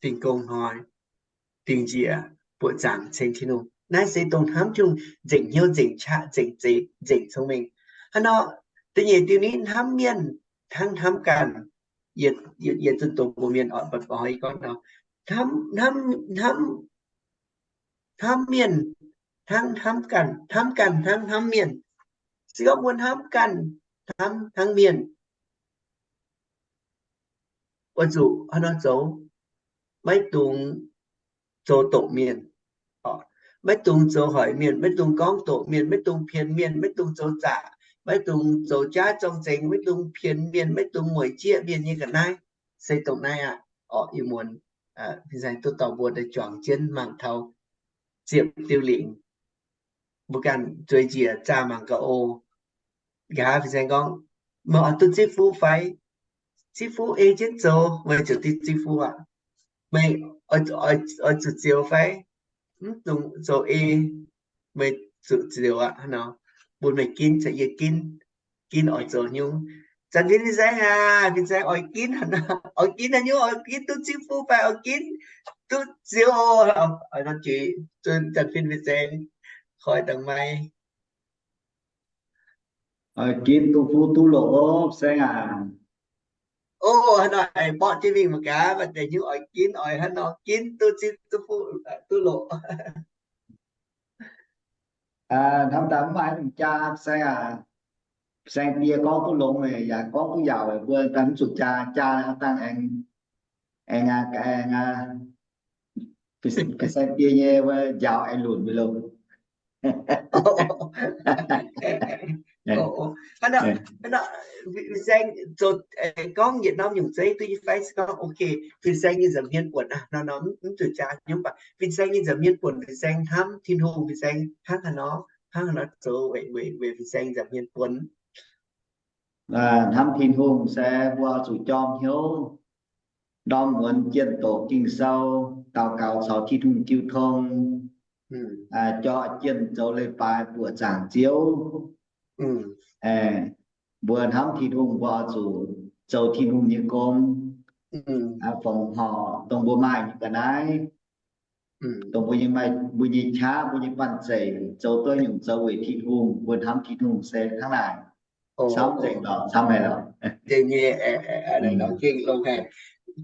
fingx gong hnoi, dingc njiec, buoqc zaangc ceng Tin-Hungh. Naaiv se dongh hnamv Tin-Hungh nzengc hnyouv nzengc qaqv nzengc za'eix nzengc cong-mengh. Hnangv nor, da'nyeic diuh ni hnamv mienh hnangv hnamv ganh. Yie zunh doz mbuox mienh oix, oix gorngv nor, hnamv, hnamv, hnamv mienh hnangv hnamv ganh, hnamv ganh hnangv hnamv mienh. Se gorngv mbuo hnamv ganh hnamv hnangv mienh, oix zuqc haaix nor zoux? Maiv dungx zoux doqc mienh, maiv dungx zoux hoic mienh, maiv dungx gorngv doqc mienh, maiv dungx pienx mienh, maiv dungx zoux zaqc, maiv dungx zoux jaav zorng-zengx, maiv dungx pienx mienh, maiv dungx mueic jieqv mienh nyei ga'naaiv. Se dongh naaiv aqv. Orqc, ih muonz fin-saeng duqv dorh mbuo daaih juangc jienv mangc taux ziepc diuh lingc. Mbuo ganh zueiz njiec zaah mangc gaax oc. Nqa'haav fin-saeng gorngv, meih oix duqv zipv fuqv fai? Zipv fuqv ei jienv zoux, meih ziouc duqv zipv fuqv aqv. Meih oix zuqc zioux fai? Mv dungx zoux ei, meih zuqc zioux aqv. Hnangv nor, bun meih ginv caux yie ginv, ginv oix zoux nyungc. Zanc fin fin-saeng aac, fin-saeng oix ginv, oix ginv haaix nyungc? Oix ginv duqv zipv fuqv fai oix ginv duqv zioux? Oix nor juix, zanc fin fin-saeng koi dangh maiv Oix ginv duqv fuqv duqv loqc ov, fin-saeng aac. Ov, hnangv nor aengx borqv jienv mingh mangc gaax, maaih deix nyungc oix ginv, oix hnangv nor ginv duqv zipv duqv fuqv duqv loqc. Hnamv daaih mv maaih nyungc jaa, fin-saeng aac. Fin-saeng die gorngv duqv longx, yaac gorngv duqv yaauc, mbuo daaih mv zuqc jaa, jaa dangh aengx, aengx, aengx, fin-saeng die nyei wuov njaaux aengx lunc mingh loh. Fin-saeng zoux, gorngv yietc norm nyungc zeiv duqv nyei fai? Se gorngv ok, fin-saeng nyei nza'hmien buonc aqv, nor nor mv zuqc jaa nyei, mv baac fin-saeng nyei nza'hmien buonc, fin-saeng hnamv Tin-Hungh, fin-saeng hnangv haaix nor, hnangv haaix nor zoux weic, weic, weic fin-saeng nza'hmien buonc. Hnamv Tin-Hungh se mbuo zuqc jorm hnyouv, ndorm muonz jienh doqc Ging-Sou, daux gaux caux Tin-Hungh jiu tong, jorm jienh zoux leiz-baaix buoqc zaangc Ziouv. Mbuo hnamv Tin-Hungh, mbuo oix zuqc zoux Tin-Hungh nyei gong, fongc horc dongh mbuo maaih nyei ga'naaiv, dongh mbuo nyei, mbuo nyei qaqv, mbuo nyei banh zeic, zoux duqv nyungc zoux weic Tin-Hungh, mbuo hnamv Tin-Hungh se hnangv naaic. Camv nzengc lorqc, camv haic lorqc.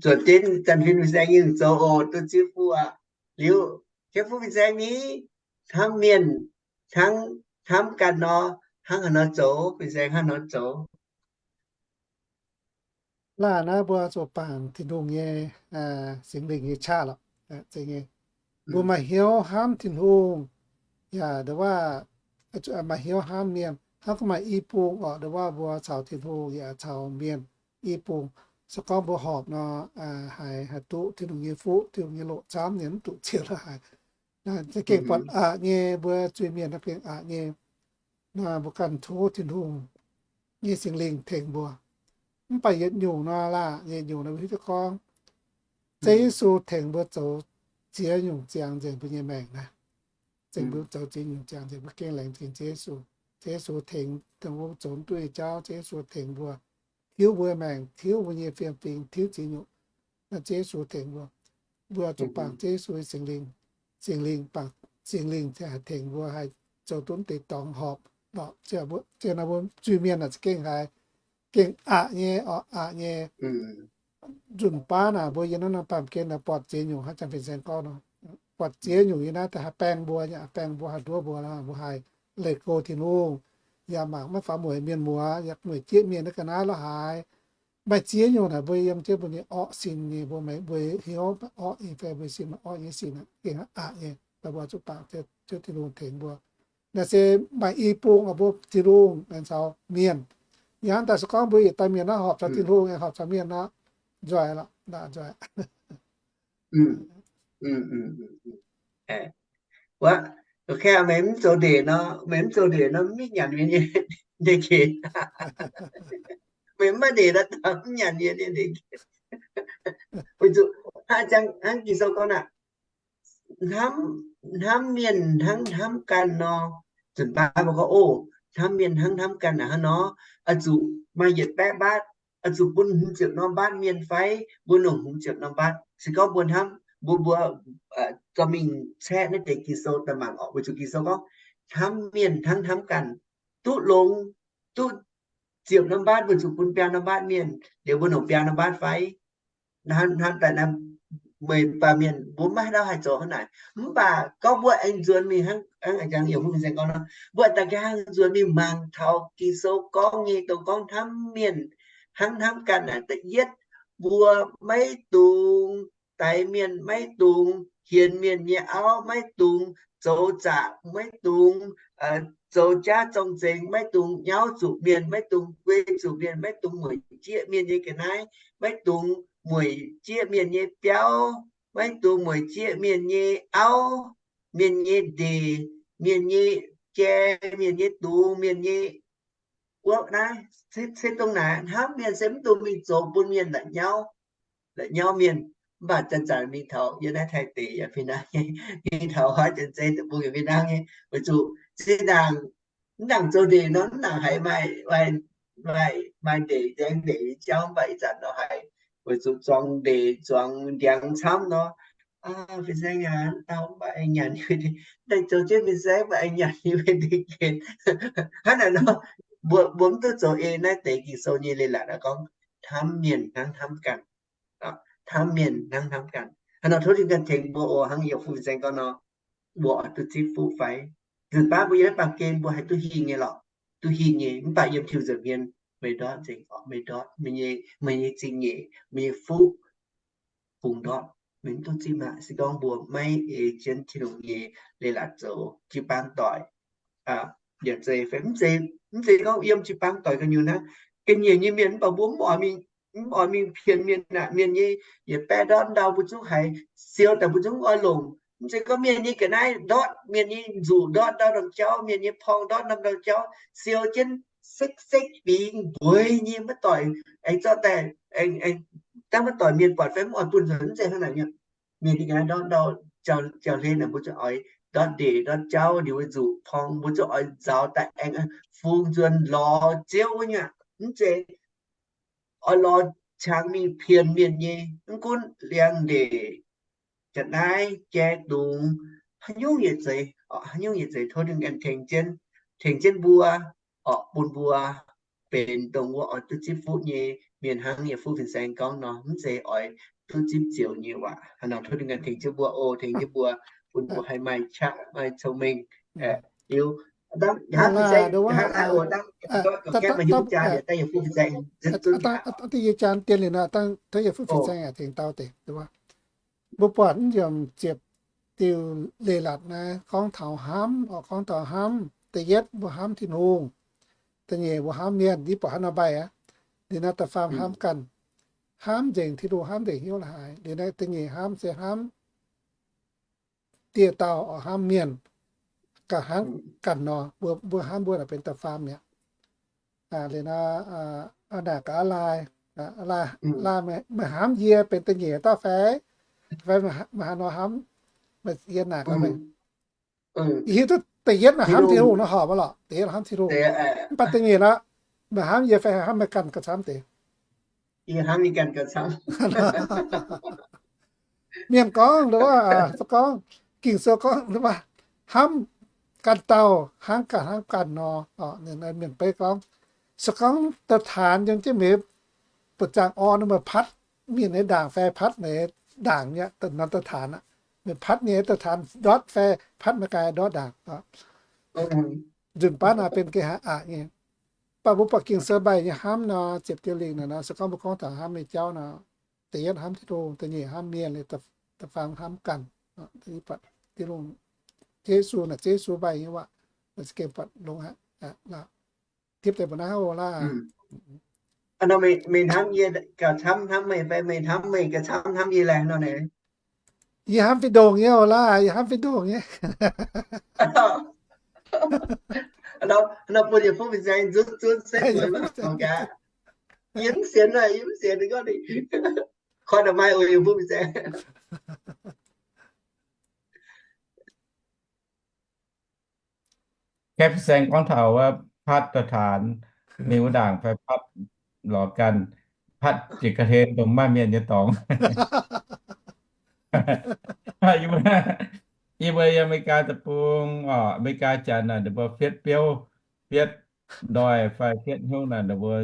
Zuotc jienv zanc fin fin-saeng nyungc zoux oc, duqv zipv fuqv aqv. Liuz, kengx fuqv fin-saeng ni, hnamv mienh hnangv hnamv ganh nor, hnangv haaix nor zoux, fin-saeng hnangv nor zoux. Laanh naaiv mbuo zuqc bangc Tin-Hungh nyei Singx Lingh nyei qaqv lorqc. Mbuo maaih hnyouv hnamv Tin-Hungh, yaac ndo waac maaih hnyouv hnamv mienh, hnangv gorngv maaih i bung orqc, ndo waac mbuo caux Tin-Hungh yaac caux mienh i bung. Se gorngv mbuo horpc nor, haiz, haiz duqv Tin-Hungh nyei fuqv, Tin-Hungh nyei loqc camv, ninh mv duqv ziex la'haic. Za'gengh buatc aqc nyei, mbuo zuiz-mienh naaiv gengh aqc nyei. Naaiv mbuo ganh tov Tin-Hungh nyei Singx Lingh tengx mbuo. Mv baac yietc nyungc nor, laanh nyei nyungc nor, mbuo hiuv duqv gorngv Ziouv Yesu tengx mbuo zoux ziex nyungc ziangx nzengc mbuo nyei maengc naaiv. Tengx mbuo zoux ziex nyungc ziangh nzengc, mbuo gengh laengz zingh Ziouv Yesu. Ziouv Yesu tengx, tengx mbuo zoux duqv nyei jauv, Ziouv Yesu tengx mbuo tiuv mbuo maengc, tiuv mbuo nyei fiem-fingx, tiuv ziex nyungc. Naaiv Ziouv Yesu tengx mbuo, mbuo zuqc bangc Ziouv Yesu nyei Singx Lingh, Singx Lingh bangc, Singx Lingh haih tengx mbuo haih zoux duqv deix dorngx horpc lorqc. Ziouc naaiv mbuo zuiz mienh naaic za'gengh haiz gengh aqc nyei, oc, aqc nyei. Nzunc baav naaic mbuo yiem naaiv norm baamh gen naaic buatc ziex nyungc, hnangv Janx-Fin-Saeng gorngv nor, buatc ziex nyungc yiem naaiv daaih haih baeng mbuo, baeng mbuo haih nduov mbuo, mbuo haih leih go Tin-Hungh, yaac mangc maiv faaux mueic mienh muoz, yaac mueic jieqv mienh naaiv ga'naaiv la'haaix. Maaih ziex nyungc naaic mbuo yiem jienv mbuo nyei orqv sin nyei, mbuo maiv, mbuo hnyouv maiv orqv nyei fai mbuo sin maiv orqv nyei sic naaic gengh aqc nyei. Daaih mbuo zuqc bangc Ziouv Tin-Hungh tengx mbuo. Naaiv se maaih i bung oc, mbuo Tin-Hungh aengx caux mienh. Ih hnangv daaih se gorngv mbuo yietc dauh mienh naaiv horpc caux Tin-Hungh aengx horpc caux mienh nor, nzoih lorqc, nzoih. Wuov, meih mv zoux ndeic nor, meih mv zoux ndeic nor, mv nyanc mienh nyei ndeic-gatc. Meih mv maaih ndeic nor, mv nyanc mienh nyei ndeic-gatc. Weic zuqc hnangv Ging-Sou gorngv naaic, hnamv, hnamv mienh hnangv hnamv ganh nor. Nzunc baav mbuo gorngv, o, hnamv mienh hnangv hnamv ganh aqv hnangv nor, oix zuqc maaih yietc baeqv mbaatv, oix zuqc bun hmz ziepc norm mbaatv mienh fai mbuo longc hmz ziepc norm mbaatv. Se gorngv mbuo hnamv, mbuo, mbuo zorqv mingh caeqv naaiv deix Ging-Sou daaih mangc oc. Weic zuqc Ging-Sou gorngv, hnamv mienh hnangv hnamv ganh. Duqv longx, duqv ziepc norm mbaatv mbuo zuqc bun biaa norm mbaatv mienh, liuz mbuo longc biaa norm mbaatv fai? Hnamv, hnamv daaih naaiv, meih baamh mienh mbuo maiv hnangv haaix zoux hnangv naaic. Mv baac gorngv mbuo aengx nzuonx mingh hnangv, hnangv a'jangx Yiem Fu Fin Saeng gorngv nor, mbuo daaih ga'hangh nzuonx mingh mangc taux Ging-Sou gorngv nyei dongh gorngv hnamv mienh hnangv hnamv ganh naaic. Da'yietv, mbuo maiv dungx daix mienh, maiv dungx hienx mienh nyei auv, maiv dungx zoux zaqc, maiv dungx zoux jaav zorng-zengx, maiv dungx nyauv zuqc mienh, maiv dungx guei zuqc mienh, maiv dungx mueic jieqv mienh nyei ga'naaiv, maiv dungx mueic jieqv mienh nyei biauv, maiv dungx mueic jieqv mienh nyei auv, mienh nyei ndeic, mienh nyei jai, mienh nyei dungz, mienh nyei wuov naaiv, se dongh naaic hnamv mienh se mv dungx mingh zoux bun mienh la'nyauv, la'nyauv mienh. Mv baac zanc-zanc mingh taux yiem naaiv Taiv deic yaac fih hnangv nyei, mingh taux huaav Janx-Zei deic-bung yaac fih hnangv nyei, weic zuqc zinh ndaangc, mv nangc zoux ndeic nor, mv nangc haiz maaih, maaih ndeic nzaeng ndeic nyei jauv, mv baac ih zanc nor haiz weic zuqc zuangx ndeic zuangx ndiangx camv nor, fin-saeng aac, dauh mv baac aengx nyanc, daaih zoux jienv fin-saeng mv baac aengx nyanc nyei ndeic-gatc. Hnangv naaic nor, mbuo, mbuo mv duqv zoux ei naaiv deix Ging-Sou nyei leiz-latc gorngv, hnamv mienh hnangv hnamv ganh. Hnamv mienh hnangv hnamv ganh. Hnangv nor tov Tin-Hungh ganh tengx mbuo oc. Hnangv Yiem Fu Fin-Saeng gorngv nor, mbuo oix duqv zipv fuqv fai? Nzunc baav mbuo yiem naaiv baamh gen mbuo haih duqv hingh nyei lorqc, duqv hingh nyei. Mv baac yiem Tin-Hungh nza'hmien, meih ndortv nzengc orqc, meih ndortv, meih nyei, meih nyei zingh nyeic, meih nyei fuqv bungx ndortv, meih mv duqv zipv aqv. Se gorngv mbuo maiv ei jienv Tin-Hungh nyei leiz-latc zoux, jiu-baang doic, yaac zeiz fai mv zeiz, mv zeiz gorngv yiem jiu-baang doic gu'nyuoz naaiv, ga'nyiec nyei mienh mv baac mbuo mv oix mingh, mv oix mingh pienx mienh aqv. Mienh nyei yietc baeqv ndortv ndau mbuo zungv haiz siou daaih, mbuo zungv oix longc. Mv zeiz gorngv mienh nyei ga'naaiv ndortv, mienh nyei nzuqc ndortv ndau norm jauv, mienh nyei porng ndortv norm ndau jauv, siou jienv sekv-sekv bingx mbueiz nyei, maiv doic, aengx zorqv daaih, aengx, aengx dangv maiv doic mienh buatc fai mv oix bun nzuonx, mv zeiz hnangv naaic nyei. Mienh nyei ga'naaiv ndortv ndau, jauv-hlen naaic mbuo zungv oix ndortv ndeic ndortv jauv, liuz wuov nzuqc porng mbuo zungv oix nzaaux daaih aengx fungx nzuonx lorz Ziouv wuov nyungc. Mv zeiz oix lorz qangx mingh pienx mienh nyei, mv gunv liangx-ndeic, ga'naaiv, jai, dungz, haaix nyungc yietc zeiz, haaix nyungc yietc zeiz tov Tin-Hungh ganh tengx jienv, tengx jienv mbuo, orqc, bun mbuo benx dongh wuov oix duqv zipv fuqv nyei mienh hnangv Yiem Fu Fin-Saeng gorngv nor, mv zeiz oix duqv zipv zioux nyei waac. Hnangv nor tov Tin-Hungh ganh tengx jienv mbuo oc, tengx jienv mbuo, bun mbuo haih maaih qaqv maaih cong-mengh. Liuz, dangh yie jaan dien liuz nor, dangh tov Yiem Fu Fin-Saeng yaac tengx dau deix. Mbuo buatc mv yiemc ziepc diuh leiz-latc naaiv gorngv taux hnamv, oix gorngv taux hnamv. Da'yietv mbuo hnamv Tin-Hungh, da'nyeic mbuo hnamv mienh, yie buatc hnangv nor mbaih aqv. Liuz naaiv da'faam hnamv ganh, hnamv nzengc Tin-Hungh, hnamv nzengc hnyouv la'haaix. Liuz naaiv da'nyeic hnamv se hnamv dieh dauh, oix hnamv mienh ganh hnangv ganh nor. Mbuo, mbuo hnamv mbuo naaic benx da'faam mi'aqv. Liuz naaiv, naaic gaax Laaih, Laaih, meih hnamv yie benx da'nyeic dauh fai? Fai meih haaix nor hnamv? Meih yie naaic gaax meih. Yie hiuv duqv da'yietv naaic hnamv Tin-Hungh nor horpc aqv lorqc. Da'yietv hnamv Tin-Hungh. Mv baac da'nyeic aqv, meih hnamv yie fai hnamv meih ganh gauh camv deix? Yie hnamv yie ganh gauh camv. Mienh gorngv, se gorngv Ging-Sou gorngv hnamv ganh dauh hnangv ganh hnamv ganh nor, mienh beiv gorngv, se gorngv da'taanx yiem jienv meih buoqc zaangc orn, meih patv mienh nyei ndaangc fai patv meih ndaangc nyei nor da'taanx aqv. Meih patv mienh nyei da'taanx ndortv fai patv meih ganh ndortv ndaangc. Nzunc baav naaic benx ga'haaix aqc nyei. Mv baac mbuo buatc Ging-Sou mbaih nyei hnamv nor, ziepc diuh lingc naaic nor, se gorngv mbuo gorngv taux hnamv nyei jauv nor, da'yietv hnamv Tin-Hungh, da'nyeic hnamv mienh, da'faam hnamv ganh. Ziouv Yesu naaic, Ziouv Yesu mbaih nyei waac, gengh buatc longx aqv. Tipv deix mbuo naaiv oc laah. Meih hnamv yie gauh camv hnamv meih fai meih hnamv meih gauh camv hnamv yie laeh nor naaic? Yie hnamv fih ndongc nyei oc laah, yie hnamv fih ndongc nyei. Nor bun yietc fuqv fin-saeng nzutv zunv se yie mv sienx, yie mv sienx gorngv ninh koi da'maaih oc, yietc fuqv fin-saeng. Kaeqv fin-saeng gorngv taux wuov patv da'taanx, mingh wuov ndaangc fai patv lorz ganh, patv jiex ga'hlen dongh maaih mienh nyei dorngx. Yie mbuo, yie mbuo yiem America deic-bung oc, America Janx naaic ninh mbuo fietv biouv, fietv ndoih fai fietv hnyouv naaic ninh mbuo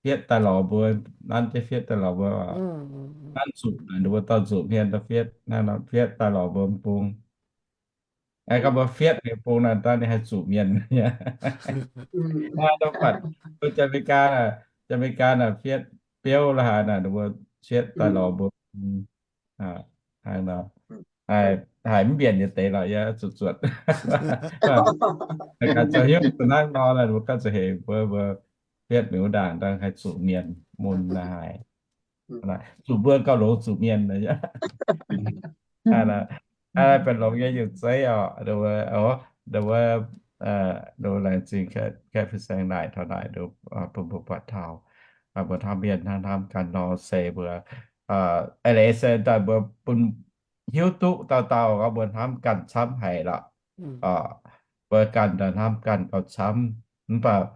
fietv daaih lorz mbuo, nanv jienv fietv daaih lorz mbuo, nanv zuqc naaic ninh mbuo dorh nzuqc hmien daaih fietv, fietv daaih lorz mbuo bung. Gorngv mbuo fietv ninh bung naaic daaih ninh haih zuqc mienh. Hnangv nor buatc mbuo Janx-America, Janx-America naaic fietv biouv la'haaix naaic ninh mbuo fietv daaih lorz mbuo. Hnangv nor, haiz mv mbienc nyei deix lorqc, yie zuqc zuotc. Ganh zoux hiuv hnangv nor, mbuo ganh zuqc hec mbuo, mbuo fietv miuc ndaangc daaih haih zuqc mienh mun la'haaix. Zuqc mbuo gauh longx zuqc mienh. Benx longx nyei nyungc zeiv oc. Nduov wuov, laengz zingh Kaeqv fin-saeng naaic taux naaic, bun mbuo buatc taux mbuo hnamv mienh hnangv hnamv ganh nor se mbuo, eix leiz se daaih mbuo bun hiuv duqv dauh dauh mbuo hnamv ganh camv haic lorqc. Mbuo ganh daaih hnamv ganh gauh camv, mv baac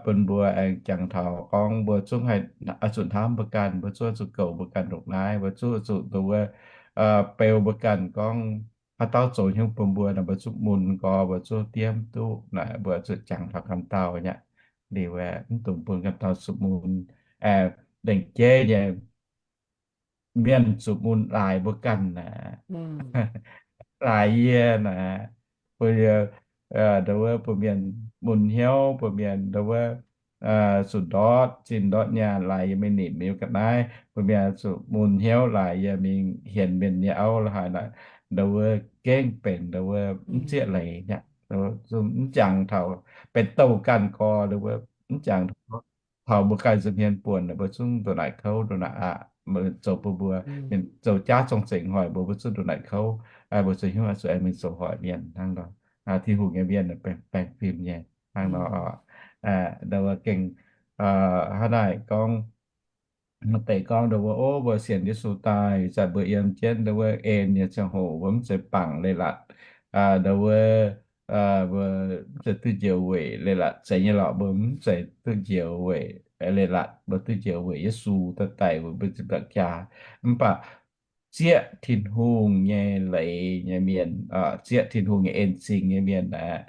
bun mbuo aengx jangx taux gorngv mbuo zungv haih zuqc hnamv mbuo ganh, mbuo zungv zuqc goux mbuo ganh ndongc naaiv, mbuo zungv zuqc nduov wuov beu mbuo ganh gorngv haaix dauh zoux hnyouv bun mbuo naaic, mbuo zungv mun nqoi, mbuo zungv diemv duqv naaic, mbuo zuqc jangx taux ganh dauh nyei. Liuz aeqv, mv dungx bun ganh dauh zuqc mun. Lengc jeiv nyei mienh zuqc mun laaix mbuo ganh naaic, laaix yie naaic, bun yie, nduov wuov bun mienh mun hnyouv, bun mienh nduov wuov zuqc ndortv zinh ndortv nyaanh laaix yie mingh nimc yie ga'naaiv, bun mienh zuqc mun hnyouv laaix yie mingh hienx mienh nyei auv la'haaix naaic, nduov wuov gengh benx nduov wuov mv zieqv leiz nyei. Mv jangx taux benx douh ganh gorx, nduov wuov mv jangx taux mbuo ganh nza'hmien buonc, mbuo zungv ndongc naaic kouv ndongc naaic aqv. Zoux bun mbuo, mienh zoux jaav zorng-zengx hoic mbuo, mbuo zungv ndongc naaic kouv. Mbuo zoux hnyouv zuqc aengx mingh zoux hoic mienh hnangv nor. Tin-Hungh nyei mienh baengh fim nyei hnangv nor. Nduov wuov gengh hnangv naaic gorngv, maaih deix gorngv nduov wuov, o, mbuo sienx Yesu daaih, zanc mbuo yiem jienv nduov wuov en nyei ziangh hoc mbuo mv zeiz bangc leiz-latc, nduov wuov mbuo mv zeiz duqv njoux weic leiz-latc zeiz nyei lorqc, mbuo mv zeiz duqv njoux weic leiz-latc, mbuo duqv njoux weic Yesu daaih daic weic mbuo zipv nzangc jaax. Mv baac zieqv Tin-Hungh nyei leiz nyei mienh, zieqv Tin-Hungh nyei en-zingh nyei mienh aeqv,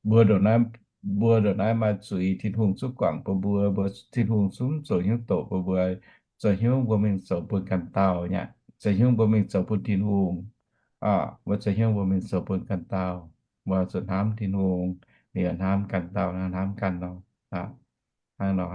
mbuo ndongc naaiv, mbuo ndongc naaiv maaih zuiz, Tin-Hungh zungv guangc bun mbuo, mbuo Tin-Hungh zungv zoux hnyouv doqc bun mbuo, zoux hnyouv mbuo mingh zoux bun ganh dauh nyei, zoux hnyouv mbuo mingh zoux bun Tin-Hungh. Mbuo zoux hnyouv mbuo mingh zoux bun ganh dauh, mbuo zuqc hnamv Tin-Hungh, liuz hnamv ganh dauh, hnamv ganh nor. Hnangv nor.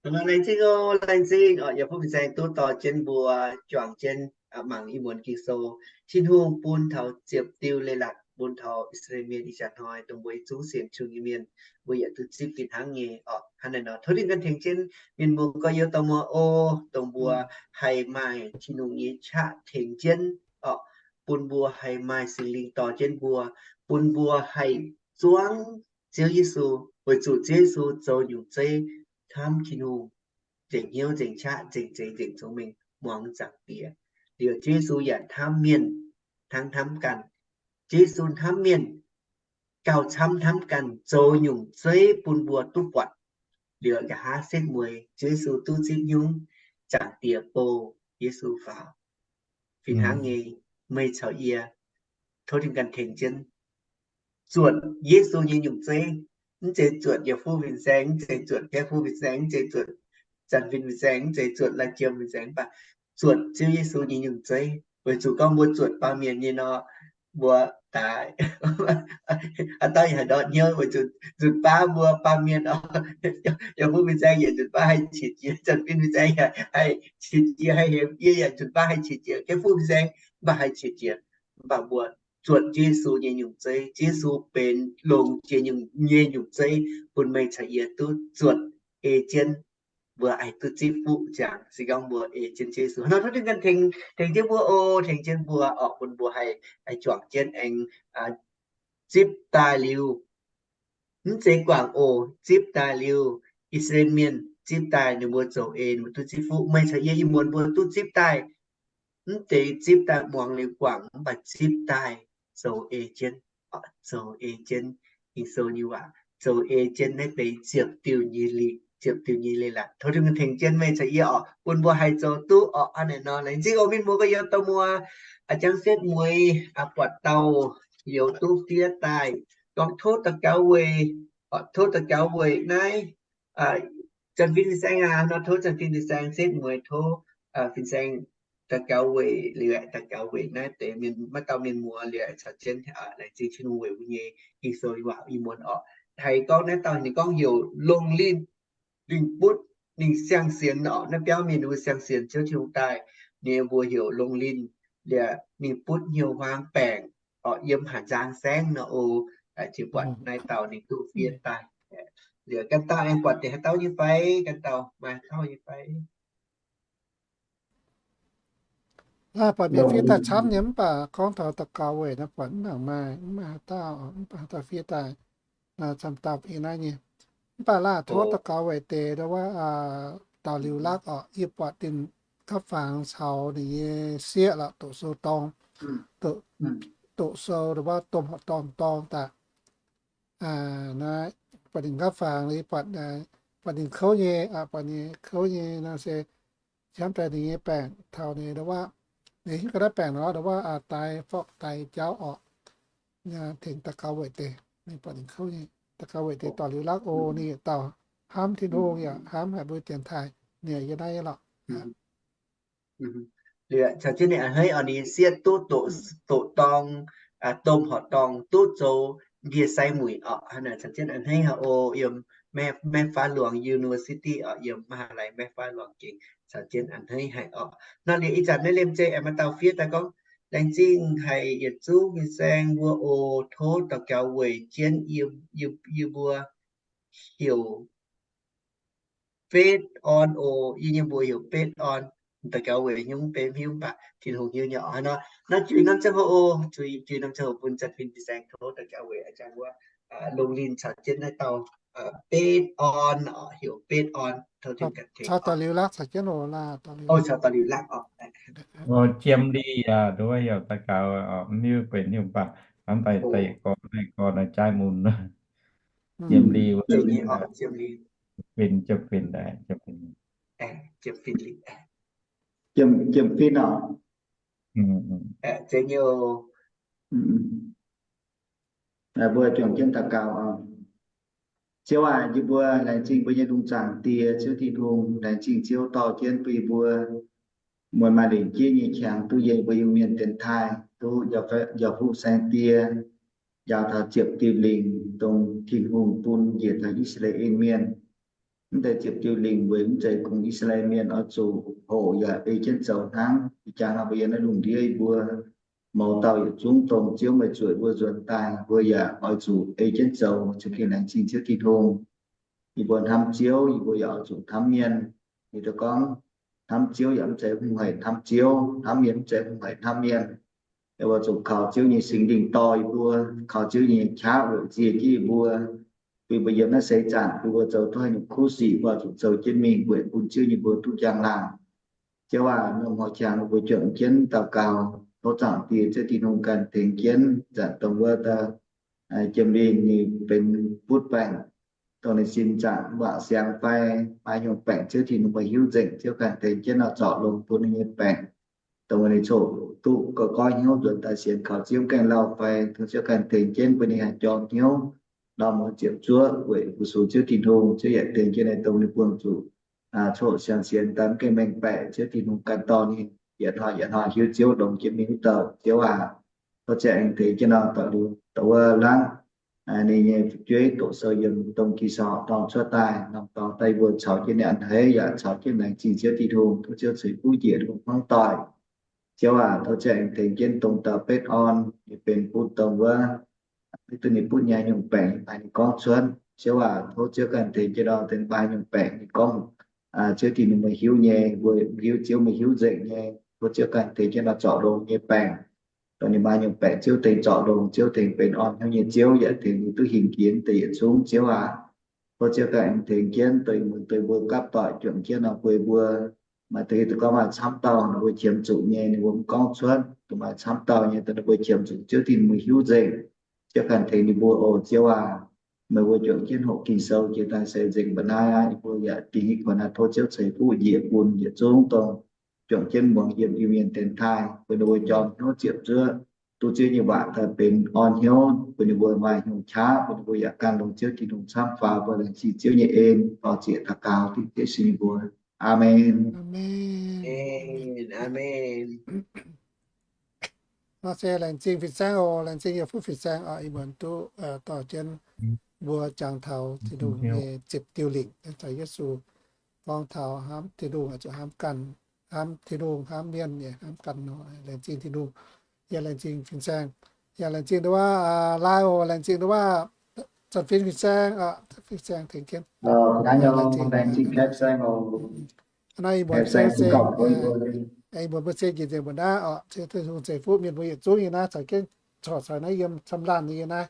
Laengz zingh oc, laengz zingh oc, yie bun fin-saeng duqv dorh jienv mbuo juangc jienv mangc ih muonz Ging-Sou. Tin-Hungh bun taux ziepc diuh leiz-latc bun taux I^saa^laa^en Mienh ih jaax hnoi, dongh mbuo zungv sienx Tin-Hungh nyei mienh, mbuo yaac duqv zipv fih hnangv nyei oc. Hnangv naaiv nor, tov ninh ganh tengx jienv mienh muoz gorx-youz dauh muoz o, dongh mbuo haih maaih Tin-Hungh nyei qaqv tengx jienv oc, bun mbuo haih maaih Singx Lingh dorh jienv mbuo, bun mbuo haih zuangv Ziouv Yesu, weic zuqc Ziouv Yesu zoux nyungc zeiv hnamv Tin-Hungh, nzengc hnyouv, nzengc qaqv, nzengc zeix, nzengc cong-mengh muangx Zaangc Diex. Liuz Ziouv Yesu yaac hnamv mienh, hnangv hnamv ganh. Ziouv Yesu hnamv mienh gauh camv hnamv ganh, zoux nyungc zeiv bun mbuo duqv buatc. Liuz nqa'haav setv mueiz, Ziouv Yesu duqv zipv hnyouv, Zaangc Diex bou Yesu faaux. Fih hnangv nyei, meih caux yie tov Tin-Hungh ganh tengx jienv zuotc Yesu nyei nyungc zeiv. Mv zeiz zuotc yietc fuqv fin-saeng, mv zeiz zuotc kaeqv fuqv fin-saeng, mv zeiz zuotc Zanc Fin fin-saeng, mv zeiz zuotc Laaix Jiem fin-saeng, mv baac zuotc Ziouv Yesu nyei nyungc zeiv. Weic zuqc gorngv mbuo zuotc baamh mienh nyei nor, mbuo daaih haaix dauh yaac ndortv hnyouv, weic zuqc nzunc baav mbuo baamh mienh oc, yietc fuqv fin-saeng yaac nzunc baav haih qiex jiez, Zanc Fin fin-saeng yaac haih qiex jiez haih hemx, yie yaac nzunc baav haih qiex jiez, kaeqv fuqv fin-saeng mv baac haih qiex jiez. Mv baac mbuo zuotc Ziouv Yesu nyei nyungc zeiv. Ziouv Yesu benx longx jiex nyungc, nyei nyungc zeiv bun meih caux yie duqv zuotc ei jienv. Mbuo haih duqv zipv fuqv ziangx se gorngv mbuo ei jienv Ziouv Yesu. Hnangv nor tov Tin-Hungh ganh tengx, tengx jienv mbuo oc, tengx jienv mbuo oc, bun mbuo haih, haih juangc jienv aengx zipv daaih liuz, mv zeiz guangc oc, zipv daaih liuz, I^saa^laa^en Mienh zipv daaih ninh mbuo zoux ei, ninh mbuo duqv zipv fuqv. Meih caux yie ih muonz mbuo duqv zipv daaih, mv zeiz zipv daaih muangx liuz guangc, mv baac zipv daaih zoux ei jienv, zoux ei jienv Ging-Sou nyei waac, zoux ei jienv naaiv deix ziepc diuh nyei leiz, ziepc diuh nyei leiz-latc. Tov Tin-Hungh tengx jienv meih caux yie oc, bun mbuo haih zoux duqv oc. Hnangv naaiv nor, laengz zingh oc mienh muoz gorx-youz dauh muoz, a'jang setv mueiz buatc dauh youz duqv fiev daaih, gorngv tov daux gaux weic, tov daux gaux weic naaiv Zanc Fin fin-saeng aac, nor tov Zanc Fin fin-saeng setv mueiz, tov fin-saeng daux gaux weic, liuz aeqv, daux gaux weic naaiv deix mienh, maiv dauh mienh muoz liuz aeqv, caux jienv laengz zingh Tin-Hungh weic mbuo nyei Ging-Sou waac ih muonz oc. Haiz gorngv naaiv dauh ninh gorngv heuc Longh Linh, ninh butv, ninh siang-sienx oc. Naaiv biauv mienh ninh mbuo siang-sienx Ziouv Tin-Hungh daaih, ninh mbuo heuc Longh Linh, liuz ninh butv hnyouv huaang baengc oc, yiem haac nzang saengv nor oc. Jiex buatc naaiv dauh ninh duqv fiev daaih. Liuz ganh dauh aengx buatc deix haaix dauh nyei fai? Ganh dauh maaih haaix dauh nyei fai? Naaiv buatc mienh fiev daaih camv nyei, mv baac gorngv taux daux gaux weic naaiv buatc mv nangc maaih, mv maaih haaix dauh, mv baac haaix dauh fiev daaih camv dauh fiev naaiv nyei. Mv baac laah tov daux gaux weic deix ndau wuov, daux liuz lakv oc, yie buatc dinh gapv fangx caux ninh nyei sieqv lorqc, doqc sou dorng, doqc sou ndau wuov domh horqc dorngh dorng daaih. Naaiv buatc ninh gapv fangx, buatc, buatc ninh kouv nyei, buatc ninh kouv nyei nor se qiemx daaih ninh nyei baengc taux ninh ndau wuov, ninh hiuv ga'naaiv baengc nor ndau wuov, daix forv daix jauv orqc. Tengx daux gaux weic deix, ninh buatc ninh kouv nyei, daux gaux weic deix dorh liuz lakv oc. Ninh yietc dauh hnamv Tin-Hungh yaac hnamv haic mbuo dienx taaih, ninh yaac yiem naaiv nyei lorqc. Liuz caux jienv ninh a'hneiv oc, ninh sieqv duqv doqc dorng, domh horqc dorngh duqv zoux ndie-sai muic orqc. Caux jienv a'hneiv oc, yiem Maiv Fai Luang University oc, yiem มหาวิทยาลัย Maiv Fai Luang gengh caux jienv a'hneiv haic orqc. Nor liuz ih zanc naaiv liemh zeih aengx maaih dauh fiev daaih gorngv, laengz zingh haic yietc zungv fin-saeng mbuo oc, tov daux gaux weic jienv yie mbuo, heuc Betv Orn oc. Yie nyei mbuox heuc Betv Orn. Daux gaux weic nyungc benx hiuv mv baac Tin-Hungh hiuv nyei oc. Hnangv nor, naaiv jui norm ziangh hoc oc, jui norm ziangh hoc bun Zanc Fin fin-saeng tov daux gaux weic a'jang wuov, Longh Linh caux jienv naaiv dauh Betv Orn oc, heuc Betv Orn, tov Tin-Hungh ganh tengx caux daux liuz lakv caux jienv oc, caux daux liuz lakv oc. Jiem Lih yaac nduov heuc daux gaux oc, mv hiuv benx hiuv mv baac hnamv daaih deix gorn naaiv gorn naaiv jaaiv mun. Jiem Lih, Jiem Lih, Jiem Fin, Jiem Fin, Jiem Fin oc. Mbuo juangc jienv daux gaux oc. Ziouv aac, yie mbuo laengz zingh mbuo nyei Lungh Zaangc Diex, Ziouv Tin-Hungh. Laengz zingh Ziouv dorh jienv bun yie mbuo muonz maaih lengc jeiv nyei qangx duqv yie mbuo Iu-Mienh dienx taaih, duqv njaaux fuqv saeng-die, njaaux taux ziepc diuh lingc dongh Tin-Hungh bun njiec taux I^saa^laa^en Mienh. Mv deix ziepc diuh lingc weic mv zeiz kungx I^saa^laa^en Mienh oix zuqc hoqc yaac ei jienv zoux hnangv. Ih jaax nor mbuo yiem naaiv lungh ndiev yie mbuo mouz dauh yietc zungv dongh Ziouv meih zueiz mbuo nzuonx daaih, mbuo yaac oix zuqc ei jienv zoux. Ziouv Tin-Hungh, laengz zingh Ziouv Tin-Hungh. Yie mbuo hnamv Ziouv, yie mbuo yaac oix zuqc hnamv mienh. Yie gorngv, hnamv Ziouv yaac mv zeiz hungh haic hnamv Ziouv, hnamv mienh mv zeiz hungh haic hnamv mienh. Yie mbuo zuqc kaux Ziouv nyei Singx Lingh dorh yie mbuo, kaux Ziouv nyei qaqv weic nzie jienv yie mbuo, bun yie mbuo yiem naaiv seix zaangc bun mbuo zoux duqv haaix nyungc kuv sic, mbuo zuqc zoux jienv mingh weic bun Ziouv nyei mbuox duqv njang-laangc. Ziouv aac, norm hnoi qangx mbuo juangc jienv daux gaux, tov Zaangc Diex Ziouv Tin-Hungh ganh tengx jienv. Zanc dongh wuov daaih jiem-lingh ninh benx butv baengc, dongh ninh sin zaangc waac siangx fai maaih nyungc baengc, Ziouv Tin-Hungh meih hiuv nzengc, Ziouv ganh tengx jienv nor zorc longx bun ninh nyei baengc. Dongh wuov ninh coqv duqv goiv hnyouv nzuonx daaih sienx kaux Ziouv gaengh lauh fai, tov Ziouv ganh tengx jienv bun ninh haih jorm hnyouv, norm muonz ziepc zuoqv weic fu-sux Ziouv Tin-Hungh. Ziouv yaac tengx jienv ninh, dongh ninh buangh zuqc coqv siang-sienx daaih mv gaengh mengh baeqc, Ziouv Tin-Hungh ganh dorh ninh yietc hnoi yietc hnoi hiuv Ziouv, longx jienv mingh wuov douc. Ziouv aac, tov Ziouv aengx tengx jienv nor, dongh wuov laangv ninh nyei fu'jueiv doqc sou yiem dongh Ging-Sou horqc dorngh cuotv daaih, norm dorngx daaih yie mbuo caux jienv ninh a'hneiv yaac caux jienv laengz zingh Ziouv Tin-Hungh, tov Ziouv ceix fuqv njiec ninh hmuangv doic. Ziouv aac, tov Ziouv aengx tengx jienv dongh dauh Betv Orn, ninh benx butv dongh wuov, maiv duqv ninh butv nyei nyungc baengc, maaih ninh gorngv cuotv. Ziouv aac, tov Ziouv ganh tengx jienv nor, dongh maaih nyungc baengc ninh gorngv, Ziouv Tin-Hungh meih hiuv nyei, mbuo hiuv Ziouv meih hiuv nzengc nyei, tov Ziouv ganh tengx jienv nor zorc longx nyei baengc. Dongh ninh maaih nyungc baengc Ziouv tengx zorc longx, Ziouv tengx benx orn hnyouv nyei Ziouv, yaac tengx ninh duqv hingh jiex deix yietc zungv. Ziouv aac, tov Ziouv ganh tengx jienv dongh mbuo, dongh mbuo gapv doic juangc jienv nor, bun mbuo maaih deix gorngv maaih camv dauh ninh mbuo qiemx zuqc nyei, ninh mbuo mv gorngv cuotv. Dongh maaih camv dauh nyei, dongh ninh mbuo qiemx zuqc, Ziouv Tin-Hungh meih hiuv nzengc. Ziouv ganh tengx ninh mbuo oc. Ziouv aac, meih mbuo juangc jienv hoqc Ging-Sou jiex daaih se nzengc mba'naaiv aqv. Yie mbuo yaac dingc i kuonx naaiv tov Ziouv ceix fuqv njiec bun yietc zungv dongh juangc jienv muangx yiem Iu-Mienh dienx taaih, bun ninh mbuo jorm hnyouv ziepc zuoqv, duqv Ziouv nyei waac daaih benx orn hnyouv, bun ninh mbuo maaih hnyouv qaqv, bun ninh mbuo yaac gan longx Ziouv Tin-Hungh camv. Faaux mbuo laengz zingh Ziouv nyei en, dorh zieqc daux gaux dingc Ziouv sin nyei mbuox. Aamen. Aamen. Nor se laengz zingh fin-saeng oc, laengz zingh yietc fuqv fin-saeng oc. Ih muonz duqv dorh jienv mbuo jangx taux Tin-Hungh nyei ziepc diuh lingc, caux Yesu gorngv taux hnamv Tin-Hungh oix zuqc hnamv ganh, hnamv Tin-Hungh, hnamv mienh nyei, hnamv ganh nor. Laengz zingh Tin-Hungh. Yaac laengz zingh fin-saeng. Yaac laengz zingh ndau wuov Lai oc, laengz zingh ndau wuov Zanc Fin fin-saeng, fin-saeng tengx jienv. Hnangv naaiv ih muonz se, ih muonz mbuo se njiec nzengc mbuo naaiv oc, se Tin-Hungh ceix fuqv mienh mbuo yietc zungv nyei naaiv, caux jienv corc caux naaiv yiem camv laanh nyei naaiv.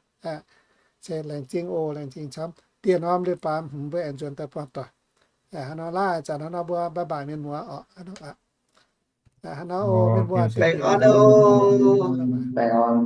Se laengz zingh oc, laengz zingh camv. Dieh norm leiz-baaix hmz mbuo aengx nzuonx daaih buangh doic. Hnangv nor, laaix zanc hnangv nor mbuo bye bye mienh muoz oc. Hnangv nor oc, mienh muoz, baengh orn.